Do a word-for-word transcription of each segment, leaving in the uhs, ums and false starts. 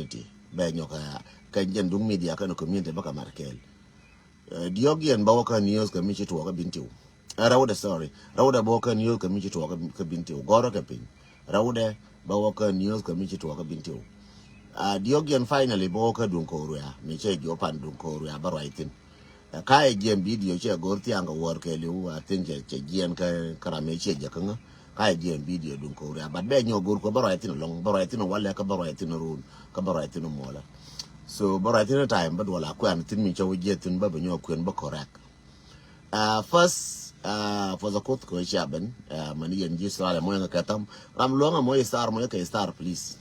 community bɛ nyɔk ɛ kɛ jɛn duŋ media kɛn community bä kɛ mat kɛɛl. Diɔk yɛn bä wä kä news kɛ mi ci tuɔɔk kä bin tiw. Rɛwdɛ, sorry, rɛwdɛ bä wä kä news kɛ mi ci tuɔɔk kä bin tiw gɔrä kɛ piny. Rɛwdɛ bä wä kä news kɛ mi ci tuɔɔk kä bin tiw. Diɔk yɛn finally bä wä kä duŋ ko̱o̱r wia mi cɛ jiɔ pan duŋ ko̱o̱r wia bä ruac thin. Ka ɛ jiɛn video cɛ go̱r thiaŋ kɛ wäär kɛ liw, I think cɛ jiɛn kä ram ɛ ciɛ jɛ kä ŋä. Ka ɛ jiɛn video duŋ ko̱o̱r wia, but bɛ nyɔk go̱r kɔ bä ruac thin alɔŋ, bä ruac thin walɛ kä bä ruac thin run kä bä ruac thin muɔlä. So bä ruac thin time bä duɔl a kuɛn thin mi cä wä jiɛ thin bä bɛ nyɔk kuɛn bä correct. First, for the court kɔ cia ben mani yɛn ji̱ Australia mɔ yɛn kɛ tham ram luɔŋ a mɔ star mɔ yɛ kɛ star please.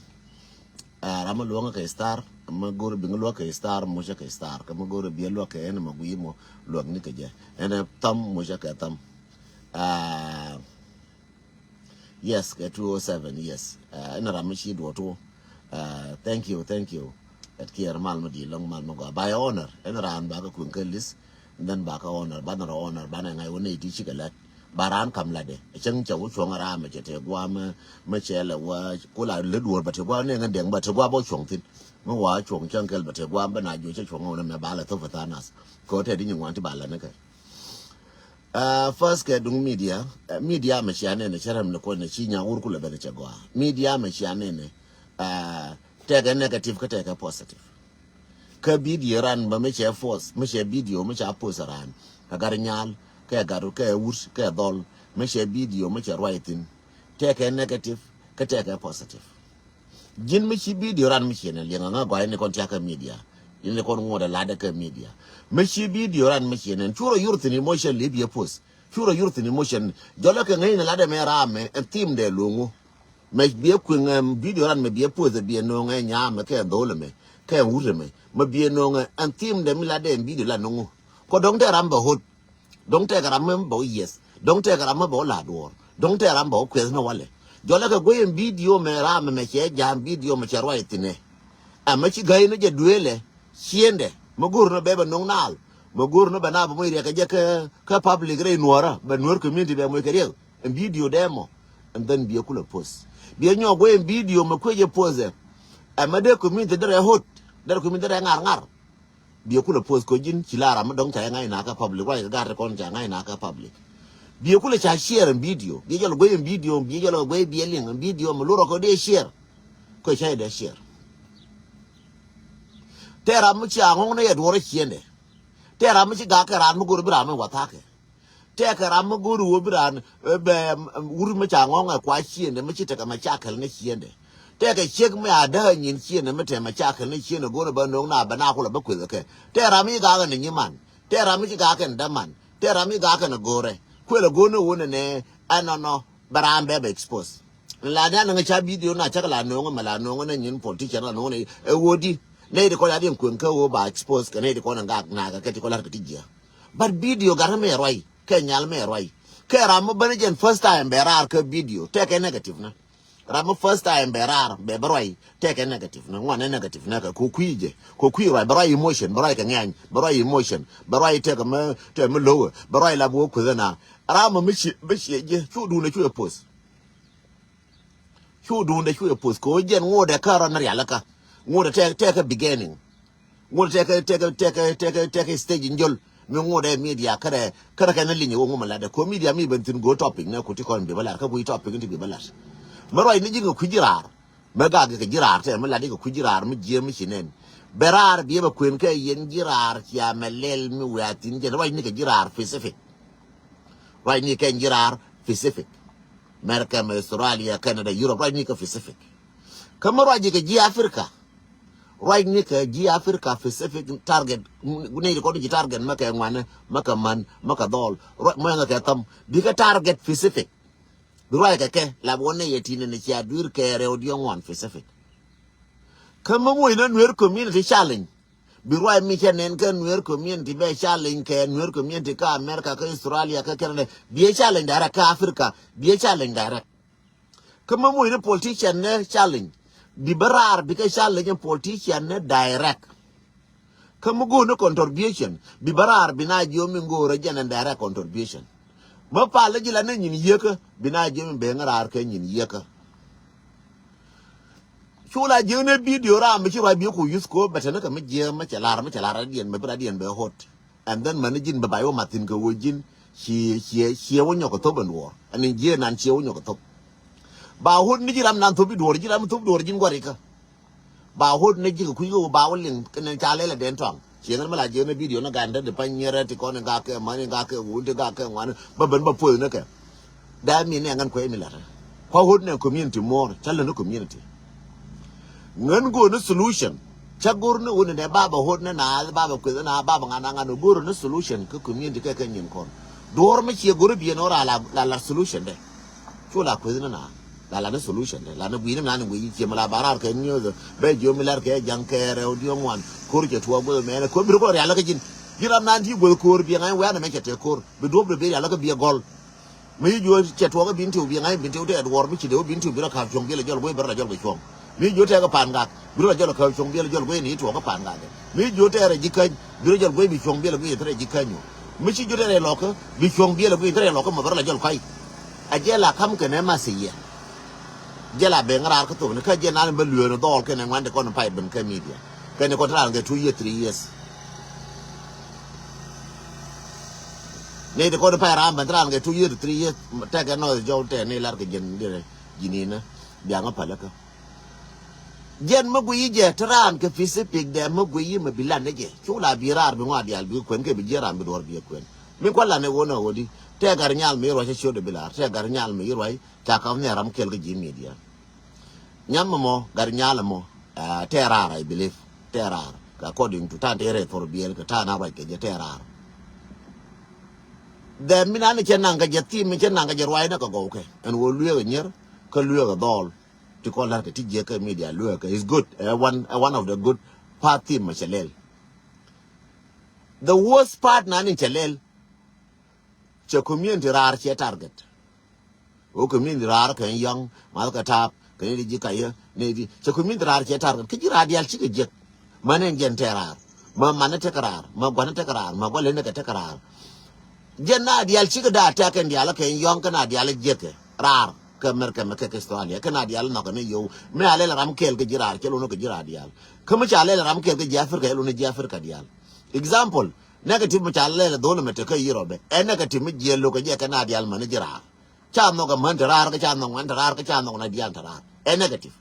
Ram a luɔŋ a kɛ star mɔ go̱r biŋ luɔk kɛ star mɔ cɛ kɛ star kɛ mɔ go̱r biɛ luɔk kɛ ɛn mɔ gui mɔ luɔk ni kɛ jɛ ɛn tham mɔ cɛ kɛ tham. Yes, kɛ two oh seven, yes. Ɛn ram mi ci duɔt wä. Thank you, thank you. Ɛ kiɛɛr mal mi di lɔŋ mal mi gɔaa. By honor, ɛn ran ba kɛ kueŋ kɛ list. Then ba kɛ honor, ba nɔrɔ honor, ba nɛ ŋa̱c wä nɛ iti cikɛ lat. Ba ran kam latdɛ. Cäŋ cɛ wä cuɔ̱ŋ ram mɛ cɛ tɛ guam mɛ cɛ lɛ wä kula lɛ duɔr ba tɛ guam nɛ ŋä dɛŋ ba tɛ guam bä cuɔ̱ŋ thin. Mi wa cuɔ̱ŋ cäŋ kɛl ba tɛ guam bä na juɔ cɛ cuɔ̱ŋ wä nɛ mɛ ba lɛ thop tha nas. Kɛ wä tɛ di nyi ŋuan ti ba lɛ ni kɛ. First kɛ duŋ media, media mɛ cia nɛnɛ cɛ rɛm ni kuɔn ni ci nya wur kulɛ bɛn cɛ gɔaa. Media mɛ cia nɛnɛ tɛkɛ negative kä tɛkɛ positive. Kä video ran bä mi cɛ force mi cɛ video mi ca post ran kɛ gar nyal kɛ gar kɛ wur kɛ dhɔl mi cɛ video mi cɛ ruac thin. Tɛkɛ negative kä tɛkɛ positive. Ji̱n mi ci video ran mi ciɛ nɛ liɛŋ aŋa gɔaa in ni kɔn tiakä media. In ni kɔn ŋuɔt a ladɛ kä media. Mi ci video ran mi ciɛ nɛ curɔ yur thin emotion li biɛ post. Curɔ yur thin emotion jɔlɛ kɛ ŋäcnɛ ladɛ mɛ ram mɛ ɛn thim dɛ loŋu. Mɛ biɛ kueŋ ɛm video ran mɛ biɛ post ɛ biɛ noŋ ɛ nyam mɛ kɛ dhol mɛ kɛ wut mɛ mɛ biɛ noŋ ɛ ɛn thim dɛ mi ladɛ ɛn video la noŋu. Kɔ dɔŋ tɛ ram bɛ hot. Dɔŋ tɛkɛ ram mi bɛ wä yieth. Dɔŋ tɛkɛ ram mi bɛ wä la duɔɔr. Dɔŋ tɛkɛ ram bɛ wä kueth ni walɛ. Jɔlɛ kɛ guey in video mɛ ram mɛ cɛ jam video mɛ cɛ ruac thinɛ. Ɛmɛ ci ga̱y ni jɛ dueelɛ ciendɛ mɛ go̱r ni bɛ bɛ no̱ŋ naal mɛ go̱r ni bɛ na bɛ moc riɛk kɛ jɛ kä public rɛy nuɔrä bɛ nuɔr community bɛ moc kɛ riɛk. In video dɛ mɔ. And then biɛ kulɛ post biɛ nyɔk guey in video mɛ kuecɛ post ɛ. Ɛmɛ dee community derɛ hot derɛ community derɛ ŋar ŋar. Biɛ kulɛ post kɔ ji̱n ci la ram mi dɔ̱ŋ ca yɛ ŋa̱c nakä public ruac kɛ gat kɔn ca ŋa̱c nakä public. Biɛ kulɛ ca share in video biɛ jɔl guey in video biɛ jɔl guey biɛ liŋ in video mi lurɔ kɔ dee share. Kɔ ca yɛ dee share. Tɛ ram mi ci aŋɔŋ ni yɛ duɔrɔ ciendɛ. Tɛ ram mi ci gak kɛ ran mi go̱r bi ram mi wathakɛ. Tɛkɛ ram mi go̱o̱ri wä bi raan bɛ wur mi ca ŋɔ̱ŋɛ kua ciendɛ mi ci tekɛ mɛ ca kɛl ni ciendɛ. Tɛkɛ ciek mi a däk nyin ciendɛ mi tɛmɛ ca kɛl ni ciendɛ go̱o̱ri bä no̱o̱ŋ na bɛ na kulɛ bä kueth kɛ. Tɛ ram mi gakɛ ni nyiman. Tɛ ram mi ci gakɛ ni däman. Tɛ ram mi gakɛ ni go̱o̱rɛ. Kuelɛ go̱o̱r ni wun ni nɛ ɛnɔnɔ bɛ raan bɛ bɛ expose. Ni la ni anɛ ŋɛ ca video na cak la no̱o̱ŋ mɛ la no̱o̱ŋ ni nyin politician la no̱o̱ŋ ni ɛ wodi. Nɛ di kɔn a di kueŋ kä wä ba expose kɛ nɛ di kɔn a gak na kɛ kɛ ti kɔn lar kɛ ti jiɛ. But video gat mɛ ruai. Kɛ nyal mɛ ruai. Kɛ ram mi bäni jɛn first time bɛ raar kä video tɛkɛ negative na. Ram mi first time bɛ raar bɛ bä ruai tɛkɛ negative na ŋuan ɛ negative na kɛ ko kui̱ jɛ ko kui̱ ruai bɛ ruai emotion bɛ ruai kɛ ŋɛny bɛ ruai emotion bɛ ruai tɛkɛ mɛ tɛkɛ mɛ lower bɛ ruai la bi wä kueth na. Ram mi mi ci bi ci jɛ cu dun cu ɛ post. Cu duundɛ cu ɛ poth kɛ ɣöö jɛn ŋotdɛ kä rɔ ni rialikä. Ŋotdɛ tɛk tɛk kä beginning. Ŋotdɛ tɛk tɛk tɛk tɛk tɛk stage in jol. Mi ŋotdɛ media kärɛ kärɛ kɛ ni linyɛ wä ŋu mi latdɛ kɛ ɣöö media mi ben thi̱n go̱o̱r topic nɛ ku ti kɔn bi bä lat kä kui̱ topic in ti bi bä lat. Mi ruac ni ji̱n kɛ kui̱ ji̱ raar. Mi gak kɛ ji̱ raar tɛ mi lat ikɛ kui̱ ji̱ raar mi jiɛ mi ci nɛn. Bɛ raar biɛ bɛ kuën kɛ yɛn ji̱ raar cia mɛ lɛl mi wiaa thi̱n jɛn ruac ni kɛ ji̱ raar Pacific. Ruac ni kɛn ji̱ raar Pacific. America mɛ Australia, Canada, Europe, ruac ni kɛ Pacific. Kä mi ruac kɛ ji̱ Africa. Ruac ni kɛ ji̱ Africa Pacific target. Nɛy ti kɔn ji̱ target mɛ kɛ ŋuanɛ mɛ kɛ män mɛ kɛ dhɔl. Ruac mɛ ŋɛ kɛ tham bikɛ target Pacific. Bi ruac kɛ kɛ lap wä nɛy yɛ ti nɛn cia dui̱r kɛ rɛw diɛ ŋuan Pacific. Kä mi muc ni Nuer community challenge. Bi ruac mi cɛ nɛn kä Nuer community bɛ challenge kɛ Nuer community kä America kä Australia kä Canada. Biɛ challenge direct kä Africa. Biɛ challenge direct. Kä mi muc ni politician ni challenge. Bi bä raar bikɛ challenge in politician ni direct. Kä mi go̱o̱r ni contribution bi bä raar bi na jiö mi go̱o̱r jɛn in direct contribution. Mi pal ji̱ la ni nyin yiekä bi na jiö mi ben raar kɛ nyin yiekä. Cu la jiäk ni bidio ram mi ci ruac bi ku yuth ko bɛ tɛn kɛ mi jiäk mi cɛ lar mi cɛ lar radiɛn mi bi radiɛn bɛ hot. And then mani ji̱n bɛ bay wä mathin kɛ wä ji̱n ci ci ci wä nyɔk kɛ thop in duɔr. Ani jiäk nan ci wä nyɔk kɛ thop. Ba hot ni ji̱ ram nan thop i̱ duɔr ji̱ ram thop duɔr ji̱n guarikä. Ba hot ni ji̱ kɛ kui̱ kɛ wä ba wä liŋ kɛ ni ca lɛl ɛ den tɔŋ. Ci ŋän mi la jiäk ni bidio ni gan dädi pany nyɛrɛ ti kɔn in gakɛ mani gakɛ wun ti gakɛ ŋuani bä ben bä puɔth ni kɛ. That mean nɛ ŋän kuɛ mi lat. Kua ɣöt nɛ community more, ca lä ni community. Ŋän go̱o̱r ni solution. Ca go̱o̱r ni ɣöt ni nɛ baba ɣöt ni na baba kueth na baba ŋan na ŋan go̱o̱r ni solution kä community kɛ kɛ nyin kɔn. Duɔr mi cie go̱o̱r biɛ ni ɣöra la la solution dɛ. Cu la kueth ni na la la ni solution dɛ la ni guini mi na ni guini cie mi la barar kɛ news bɛ jiö mi lar kɛ jaŋ kɛ rɛw diö ŋuan ko̱r cɛ tuɔ go̱o̱r mɛ ni ko̱r bi ri kɔ rial kä ji̱n. Ji̱ ram nan ti go̱o̱r ko̱r biɛ ŋa̱ny wɛ̈n mɛ cɛ tɛ ko̱r bi duɔp dɛ bi rial kä biɛ gɔl. Mi ji̱ jiö cɛ tuɔɔk i̱ bin tiw bi ŋa̱c bin tiw tɛt wuɔr mi ci dee wä bin tiw bi rɔ ka̱p cuɔ̱ŋ biɛl ɛ jɔl guey bɛ rɔ la jɔl guey cuɔ̱ŋ. Mi jiö tɛk ɛ pa̱a̱n gak bi rɔ la jɔl ka̱p cuɔ̱ŋ biɛl ɛ jɔl guey ni tuɔɔk ɛ pa̱a̱n gak. Mi jiö tɛk rɛ ji̱ käny bi rɔ jɔl guey bi cuɔ̱ŋ biɛl ɛ guey thɛrɛ ji̱ käny wä. Mi ci jiö tɛk rɛ lɔkä bi cuɔ̱ŋ biɛl ɛ guey thɛrɛ lɔkä mɛ bɛ rɔ la jɔl kɔ̱a̱c. A jɛ la ka̱m kɛnɛ ma si yɛ. Jɛ la ben raar kä thok ni kä jɛ nan bä lueer ni dhɔɔl kɛnɛ ŋuan de kɔn pay ben kä media. Kɛnɛ kɔn te raan kɛ two years, three years. Ni de kɔn pay raan ben te raan kɛ two years, three years. Tɛkɛ nɔth jɔw tɛ ni lar kɛ jɛn dirɛ ji̱n inä biaŋä pälä kä. Jɛn mä guiy jɛ te raan kɛ Pacific dɛ mä guiy mä bi lan ni jɛ cu la bi raar bi ŋɔa diaal bi kuɛn kɛ bi jiɛ raan bi duɔr bi kuɛn. Mi kuan lan ni won a wodi tɛ gar nyal mi ruac a ciot bi lar tɛ gar nyal mi ruac. Ca kam ni ram kɛl kɛ ji̱ media. Nyam mɔ gar nyal mɔ tɛ raar, I believe tɛ raar. According to tan tɛ rɛ thor biɛl kɛ tan a ruac kɛ jɛ tɛ raar. Dhɛ mi nan cɛ naŋ kɛ jɛ thim mi cɛ naŋ kɛ jɛ ruac na kɛ gɔw kɛ ɛn wä lueek ɛ nyier kä lueek ɛ dhɔl. Ti kɔn lar kɛ ti jiɛ kɛ media lueek kɛ is good ɛ one ɛ one of the good part thim mɛ cɛ lɛl. The worst part nan in cɛ lɛl. Cɛ community raar cɛ target. Wä community raar kɛ yɔŋ math kɛ tap kɛ ni di ji̱ kayä ni di cɛ community raar cɛ target kä ji̱ raar dial cikɛ jiɛk. Män in jɛn tɛ raar ma man tekɛ raar ma guan tekɛ raar ma guan leni kɛ tekɛ raar. Jɛn na dial cikɛ da tɛk kɛn dial kɛ yɔŋ kɛ na dial jiɛkɛ raar kɛ America mɛ kɛ kɛ Australia kɛ na dial nhɔkɛ ni yow mi a lɛl ram kɛɛl kɛ ji̱ raar cɛ lon kɛ ji̱ raar dial. Kä mi ca lɛl ram kɛɛl kɛ ji̱ Africa cɛ lon ji̱ Africa dial. Example, negative mi ca lɛl dhol mɛ tekɛ Europe ɛ negative mi jiɛ lokä jɛ kɛ na dial mani ji̱ raar. Ca nhɔk ɛ män te raar kä ca nhɔk ŋuan te raar kä ca nhɔk na dial te raar ɛ negative.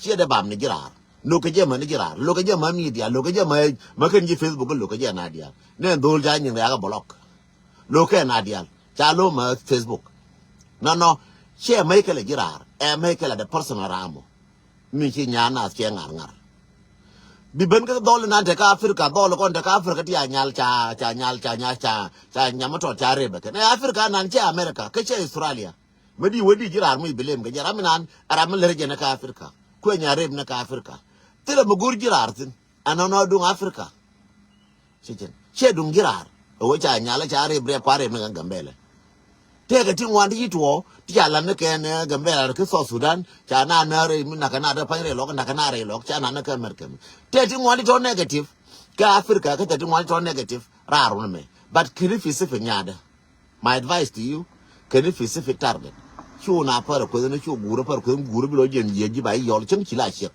Ciɛ dee bam ni ji̱ raar lokä jɛ mani ji̱ raar lokä jɛ ma media lokä jɛ ma ma kɛn ji̱ Facebook lokä jɛ na dial. Nɛ dhol ca nyin riakä block. Lokä ɛ na dial ca lo ma Facebook. Nɔnɔ ciɛ mɛ kɛlɛ ji̱ raar ɛ mɛ kɛlɛ de personal raar mɔ. Mi ci nyan nath cɛ ŋar ŋar. Bi ben kä dhɔl nan te kä Africa dhɔl kɔn te kä Africa ti a nyal ca ca nyal ca nyal ca ca nyam tɔt ca rep kɛ nɛ Africa nan cɛ America kä cɛ Australia. Mi di wä di ji̱ raar mi bi lem kɛ jɛ ram mi nan ram mi lɛr jɛ nɛ kä Africa kuɛ nya rep nɛ kä Africa. Thilɛ mi go̱r ji̱ raar thin ɛn nɔnɔ duŋ Africa. Cɛ cɛn cɛ duŋ ji̱ raar ɛ wä ca nyal ca rep rep kua rep ni kɛ Gambɛlɛ. Tëëkɛ ti ŋuan ti ci tuɔɔ ti ca lat ni kɛn ɛ Gambɛla kä South Sudan ca na na rɛy mi nakä na dee pa̱ny rɛy lɔk nakä na rɛy lɔk ca na ni kä America mi. Tëë ti ŋuan ti tɔ negative kä Africa kä tëë ti ŋuan ti tɔ negative raar wun mɛ. But kini Pacific nyaadä. My advice to you, kini Pacific target. Cu na pär kueth ni cu guur pär kueth guur bi lɔ jɛn jiɛ ji̱ ba i̱ yɔl cäŋ ci la ciɛk.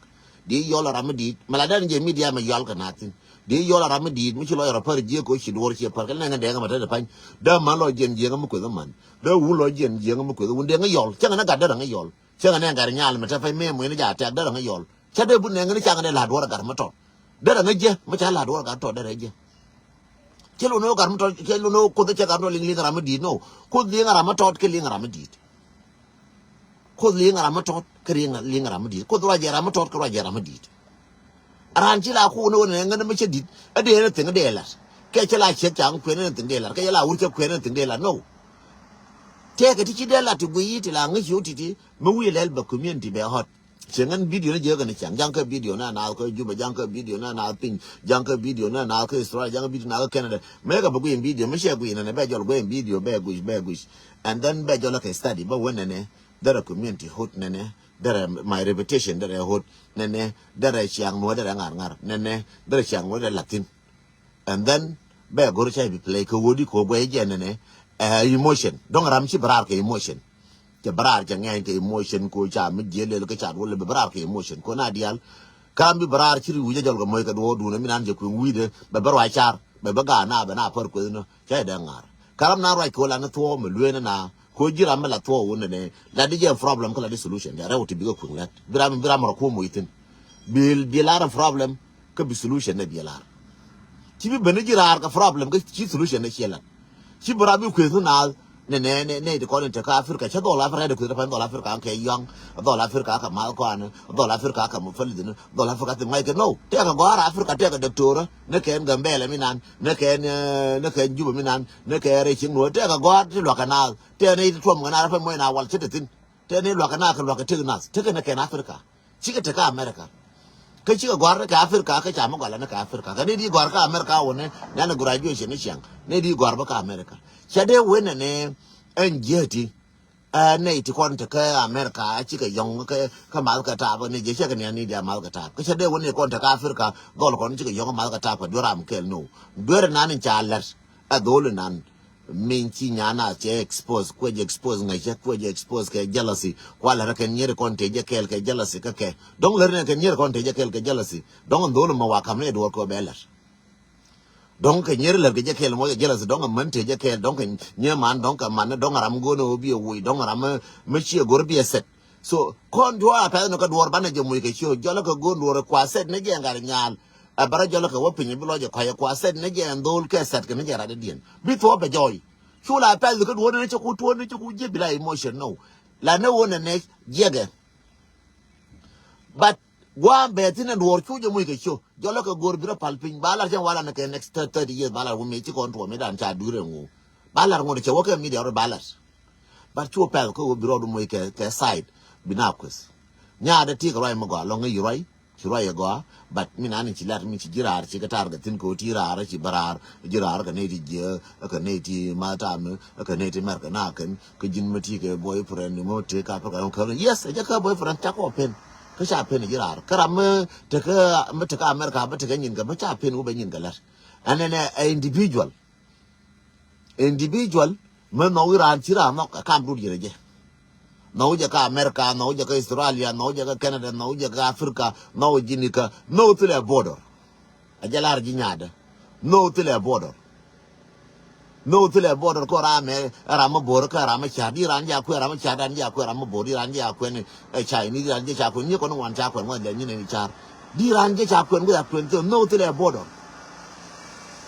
Di yɔl a ram mi di̱i̱t mɛ la dɛn jɛ media mɛ yɔl kɛ na thin. Di yɔl a ram mi di̱i̱t mi ci lɔ yɔr a pär jiɛ ko ci duɔr ciɛ pär kɛ nɛŋ dɛŋ mɛ te de pa̱ny. Dee man lɔ jiɛn jiɛŋ mi kueth man dee wun lɔ jiɛn jiɛŋ mi kueth wun dɛŋ yɔl cäŋ ni gat dee dɛŋ yɔl. Cäŋ ni gat nyal mɛ te pa̱ny mɛ mueni ja tɛk dee dɛŋ yɔl. Cä dee bu nɛŋ ni caŋ dee la duɔr a gat mi tɔt. Dee dɛŋ jɛ mi ca la duɔr a gat tɔt dee dɛŋ jɛ. Cɛ lun ni wä gat mi tɔt cɛ lun ni wä kuoth cɛ gat mi tɔt liŋ liŋ ram mi di̱i̱t no. Kuoth liŋ ram mi tɔt kɛ liŋ ram mi di̱i̱t. Kuoth liŋ ram mi tɔt kä liŋ ram mi di̱i̱t. Kuoth ruac jɛ ram mi tɔt kä ruac jɛ ram mi di̱i̱t. Ran ci la kuun ni wä nɛ ŋän mi cä di̱t. Ɛ dee ni thiŋ dee lat. Kɛ cä la ciek ca ŋä kuɛn ni thiŋ dee lat kɛ cä la wur cä kuɛn ni thiŋ dee lat no. Tɛkɛ ti ci dee lat ti guiy ti la ŋäc yo̱w ti ti mi wi̱i̱ lɛl bɛ community bɛ hot. Cɛ ŋän video ni jek ni cɛn jaŋ kä video ni a naath kä Juba jaŋ kä video ni a naath piny jaŋ kä video ni a naath kä Australia jaŋ kä video ni a naath kä Canada. Mɛ kɛ bɛ guiy in video mi cɛ guiy nɛnɛ bɛ jɔl guiy in video bɛ guic bɛ guic. And then bɛ jɔl kɛ study bä wä nɛnɛ. Derɛ community hot nɛnɛ. Derɛ my reputation derɛ hot nɛnɛ. Derɛ ciaŋ nuɔ derɛ ŋar ŋar nɛnɛ. Derɛ ciaŋ nuɔ derɛ lathin. And then bɛ go̱r cɛ bi play kɛ wodi kɛ wä guɛ jɛ nɛnɛ. Ɛ emotion dɔŋ ram ci bɛ raar kɛ emotion. Cɛ bä raar cɛ ŋɛny kɛ emotion ko ca mi jiɛ lel kä ca duɔl bɛ bä raar kɛ emotion ko na dial. Karam bi bä raar ci ri wi̱c a jɔl kɛ moc kɛ duɔɔr dun mi nan cɛ kui̱ wi̱cdɛ bɛ bä ruac car bɛ bä gaa na bɛ na pär kueth nɔ ca jɛ dee ŋa̱r. Karam na ruac kɛ wä la ni thuɔɔk mi lueeni na ko ji̱ ram mi la thuɔɔk wun ni la di jɛ problem kä la di solution dial rɛw ti bikɛ kui̱ lɛt bi ram bi ram rɔ kuɔm wi̱c thin. Bi bi lar problem kä bi solution ni bi lar. Ci bi ben ji̱ raar kɛ problem kä ci solution ni ciɛ lat. Ci bi rap bi kueth ni naath ni nɛ ni ni ti kɔn in te kä Africa cä dhɔl Africa de kueth pan dhɔl Africa kɛ yɔŋ dhɔl Africa kɛ mal kɔan dhɔl Africa kɛ mufalidin dhɔl Africa ti ŋa̱c kɛ no tɛkɛ gɔ̱a̱r Africa tɛkɛ doctor ni kɛn Gambɛlɛ mi nan ni kɛn ni kɛn Juba mi nan ni kɛn rɛy cieŋ nuɔ tɛkɛ gɔ̱a̱r ti luakä naath tɛkɛ ni ti tuɔm kɛ naath rap pan muɔc na wal cä te thin tɛkɛ ni luakä naath kɛ luakä tek naath tekɛ ni kɛn Africa. Cikɛ tekä America. Kä cikɛ gɔ̱a̱r ni kɛ Africa kä ca mi gɔ̱a̱r ni kɛ Africa kä ni di gɔ̱a̱r kä America wä ni nɛn graduation ni ciaŋ ni di gɔ̱a̱r bä kä America. Ca dee wen ni ɛn jiäti ɛ nɛy ti kɔn tekä America cikɛ yɔ̱ŋ kä kä math kɛ taap ni jɛ cɛ kɛ ni ani di a math kɛ taap kä ca dee wen ni kɔn tekä Africa dhɔl kɔn cikɛ yɔ̱ŋ math kɛ taap kɛ duer am kɛl no duer nan in ca lɛt ɛ dhol nan. Min ci nyana cɛ expose kuɛ jɛ expose ŋa̱cä kuɛ jɛ expose kɛ jealousy kua lɛrɛ kɛ nyier kɔn tëë jɛ kɛɛl kɛ jealousy kä kɛ dɔŋ lɛrɛ kɛ nyier kɔn tëë jɛ kɛɛl kɛ jealousy dɔŋ dhol mɛ wa kam ni duɔr kɛ bɛ lɛr. Dɔŋ kɛ nyier lɛr kɛ jɛ kɛɛl mɔ jɛ jealousy dɔŋ män tëë jɛ kɛɛl dɔŋ kɛ nyier man dɔŋ kɛ man dɔŋ ram go̱n ɔ bi ɛ woi dɔŋ ram mɛ ci ɛ go̱r bi ɛ sɛt. So kɔn duɔr a pɛth ni kä duɔr banɛ jɛ moc kɛ cio jɔlɛ kɛ go̱n duɔr kua sɛt ni jɛ ŋar nyal. Ɛ bärä jɔlä kɛ wä piny bi lɔcɛ kɔcɛ kua sɛt ni jɛ ɛn dho̱o̱l kɛ sɛt kɛ ni jɛ rat didiɛn bi thuɔ̱ɔ̱p bɛ jɔɔy. Cu la pɛth kä duɔ̱ɔ̱r ni cɛ ku tuɔ̱ɔ̱r ni cɛ ku jiɛ bi la emotion no. La ni wun ni jiɛkɛ. But gua̱a̱m bɛ thin ɛn duɔ̱ɔ̱r cu jɛ muc kɛ ciö jɔlä kɛ go̱o̱r bi rɔ pal piny ba lar cɛn wala ni kɛ next thirty years ba lar wun mi ci kɔn tuɔ̱ɔ̱r mi dan ca duur ɛŋu. Ba lar ŋun cɛ wä kɛ media rɔ ba lar. But cu pɛth kä wä bi rɔɔdu moc kɛ kɛ side bi na kueth. Nyaadɛ ti kɛ ruac mi gɔaa lɔŋ ŋäc yi ruac ci ruac ɛ gɔaa. But mi nani ci lat mi ci ji̱ raar ci kɛ tar kɛ thin kɛ wä ti raar ci bä raar ji̱ raar kɛ nɛy ti jiɛ kɛ nɛy ti ma tam kɛ nɛy ti mɛr kɛ na kɛn kɛ ji̱n mi ti kɛ boyfriend mi ti ka pɛ kɛ kɛ yes ɛ jɛ kɛ boyfriend ca kɔ pen. Kä ca pen ji̱ raar kä ram mi tekɛ mi tekɛ America mi tekɛ nyin kɛ mi ca pen wä bɛ nyin kɛ lat. Ɛn ɛn ɛ individual. Individual mi nhɔk iran ci ran nhɔk ɛ kam dut yɛn ɛ jɛ. Nhɔk jɛ kä America, nhɔk jɛ kä Australia, nhɔk jɛ kä Canada, nhɔk jɛ kä Africa, nhɔk ji̱ ni kä nhɔk thilɛ border. Ɛ jɛ lar ji̱ nyaadä nhɔk thilɛ border. Nhɔk thilɛ border kɔ ram ɛ ram mi bor kä ram mi car di ran jɛ akuɛ ram mi car dan jɛ akuɛ ram mi bor di ran jɛ akuɛ ni ɛ Chinese di ran jɛ ca kuɛ ni kɔn wan ca kuɛ ŋɔth lɛ nyin ni car. Di ran jɛ ca kuɛ ni kuɛ akuɛ ni nhɔk thilɛ border.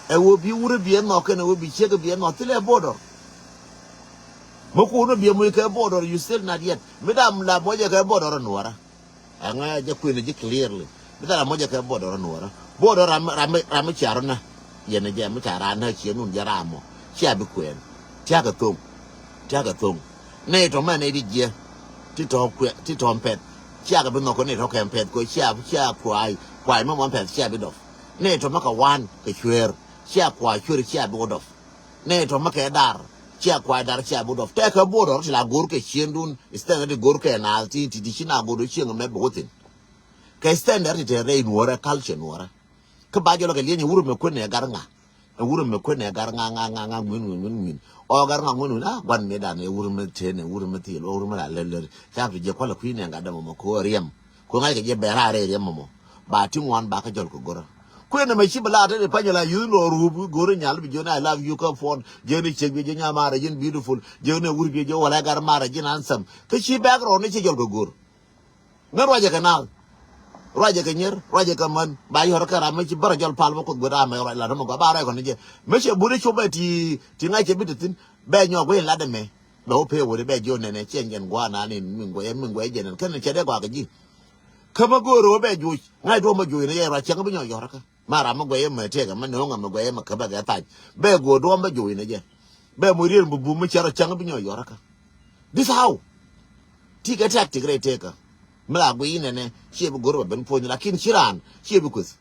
Ɛ wä bi wurɛ bi ɛ nhɔk kɛn ɛ wä bi ciek bi ɛ nhɔk thilɛ border. Mi kun mi bi ɛ muc kɛ border you still not yet. Mi dam la muɔcɛ kɛ border nuɔrä. Ɛŋɛ jɛ kui̱n ji̱ clearly. Mi dam la muɔcɛ kɛ border nuɔrä. Border ram ram ram mi car na. Yɛn jɛ mi car ran na cie nun jɛ ram mɔ. Cia bi kuɛn. Tiakɛ thoŋ. Tiakɛ thoŋ. Nɛ tɔ mɛ nɛ di jiɛ. Ti tɔ kuɛ ti tɔ pɛth. Cia kɛ bi nhɔk ni tɔ kɛ pɛth ko cia cia kuay kuay mɛ mɔ pɛth cia bi dɔf. Nɛ tɔ mɛ kɛ wan kɛ cuer. Cia kuay cuer cia bi wä dɔf. Nɛ tɔ mɛ kɛ dar cia kuay dar cia bi dɔf tɛ kɛ border ti la go̱r kɛ cien dun. Standard ti go̱r kɛ na ti ti ti ci na go̱r cien mɛ bi wä thin. Kɛ standard ti te rɛy nuɔrɛ culture nuɔrɛ. Kä ba jɔlɔ kɛ lieny wur mɛ kuenɛ gar ŋa. Ɛ wur mɛ kuenɛ gar ŋa ŋa ŋa ŋa ŋuin ŋuin ŋuin ŋuin. Ɔ gar ŋa ŋuin ŋuin a guan mɛ dan ɛ wur mɛ ten ɛ wur mɛ thil ɛ wur mɛ la lɛl lɛl. Ca ti jɛ kualɛ kui̱ nɛ gat dɛ mɔmɔ ko riɛm. Ko ŋa̱c kɛ jɛ bɛr a rɛy riɛm mɔmɔ. Ba ti ŋuan ba kä jɔl kɛ gorä. Kuenɛ mɛ ci bɛ la te de panyɛ la yuth lɔ ruup go̱rä nyal bi jiön I love you kä puɔn jiön i̱ ciek bi jiön nyamara jiön beautiful jiön i̱ wur bi jiön wala gar mara jiön handsome kä ci background ni ci jɔl kɛ go̱r. Ŋä ruacɛ kɛ naath ruacɛ kɛ nyier ruacɛ kɛ män ba yɔr kɛ ram mi ci bärä jɔl pal bä kuoth guet amɛ ruac la ram mi gɔaa ba ruac kɔn ni jɛ mi cɛ buri cop bɛ ti ti ŋa̱c cɛ bi ti thin bɛ nyɔk wee lat ɛmɛ. Bɛ wä pee wuri bɛ jiö nɛnɛ ciɛ jɛn gua̱a̱ naan in mi guɛyɛ mi guɛyɛ jɛn ɛn kɛn cɛ dee gɔaa kɛ ji̱. Kä mi go̱o̱r ɣöö bɛ juuc ŋa̱c duɔ̱ɔ̱m bä juuc ni yɛ ruac cäŋ bi nyɔk yɔ̱rä kä. Ma ram mi guɛyɛ mɛ tëëkɛ mi no̱o̱ŋ ɛ mi guɛyɛ mɛ käbɛ kɛ thac bɛ go̱o̱r duɔ̱ɔ̱m bä juuc ni jɛ. Bɛ moc rier mi bum mi cär cäŋ bi nyɔk yɔ̱rä kä. This how. Ti kɛ tactic rɛy tëëkä. Mi la guiy nɛnɛ ciɛ bi go̱o̱r bɛ ben puɔ̱ny lakin ci raan ciɛ bi kueth.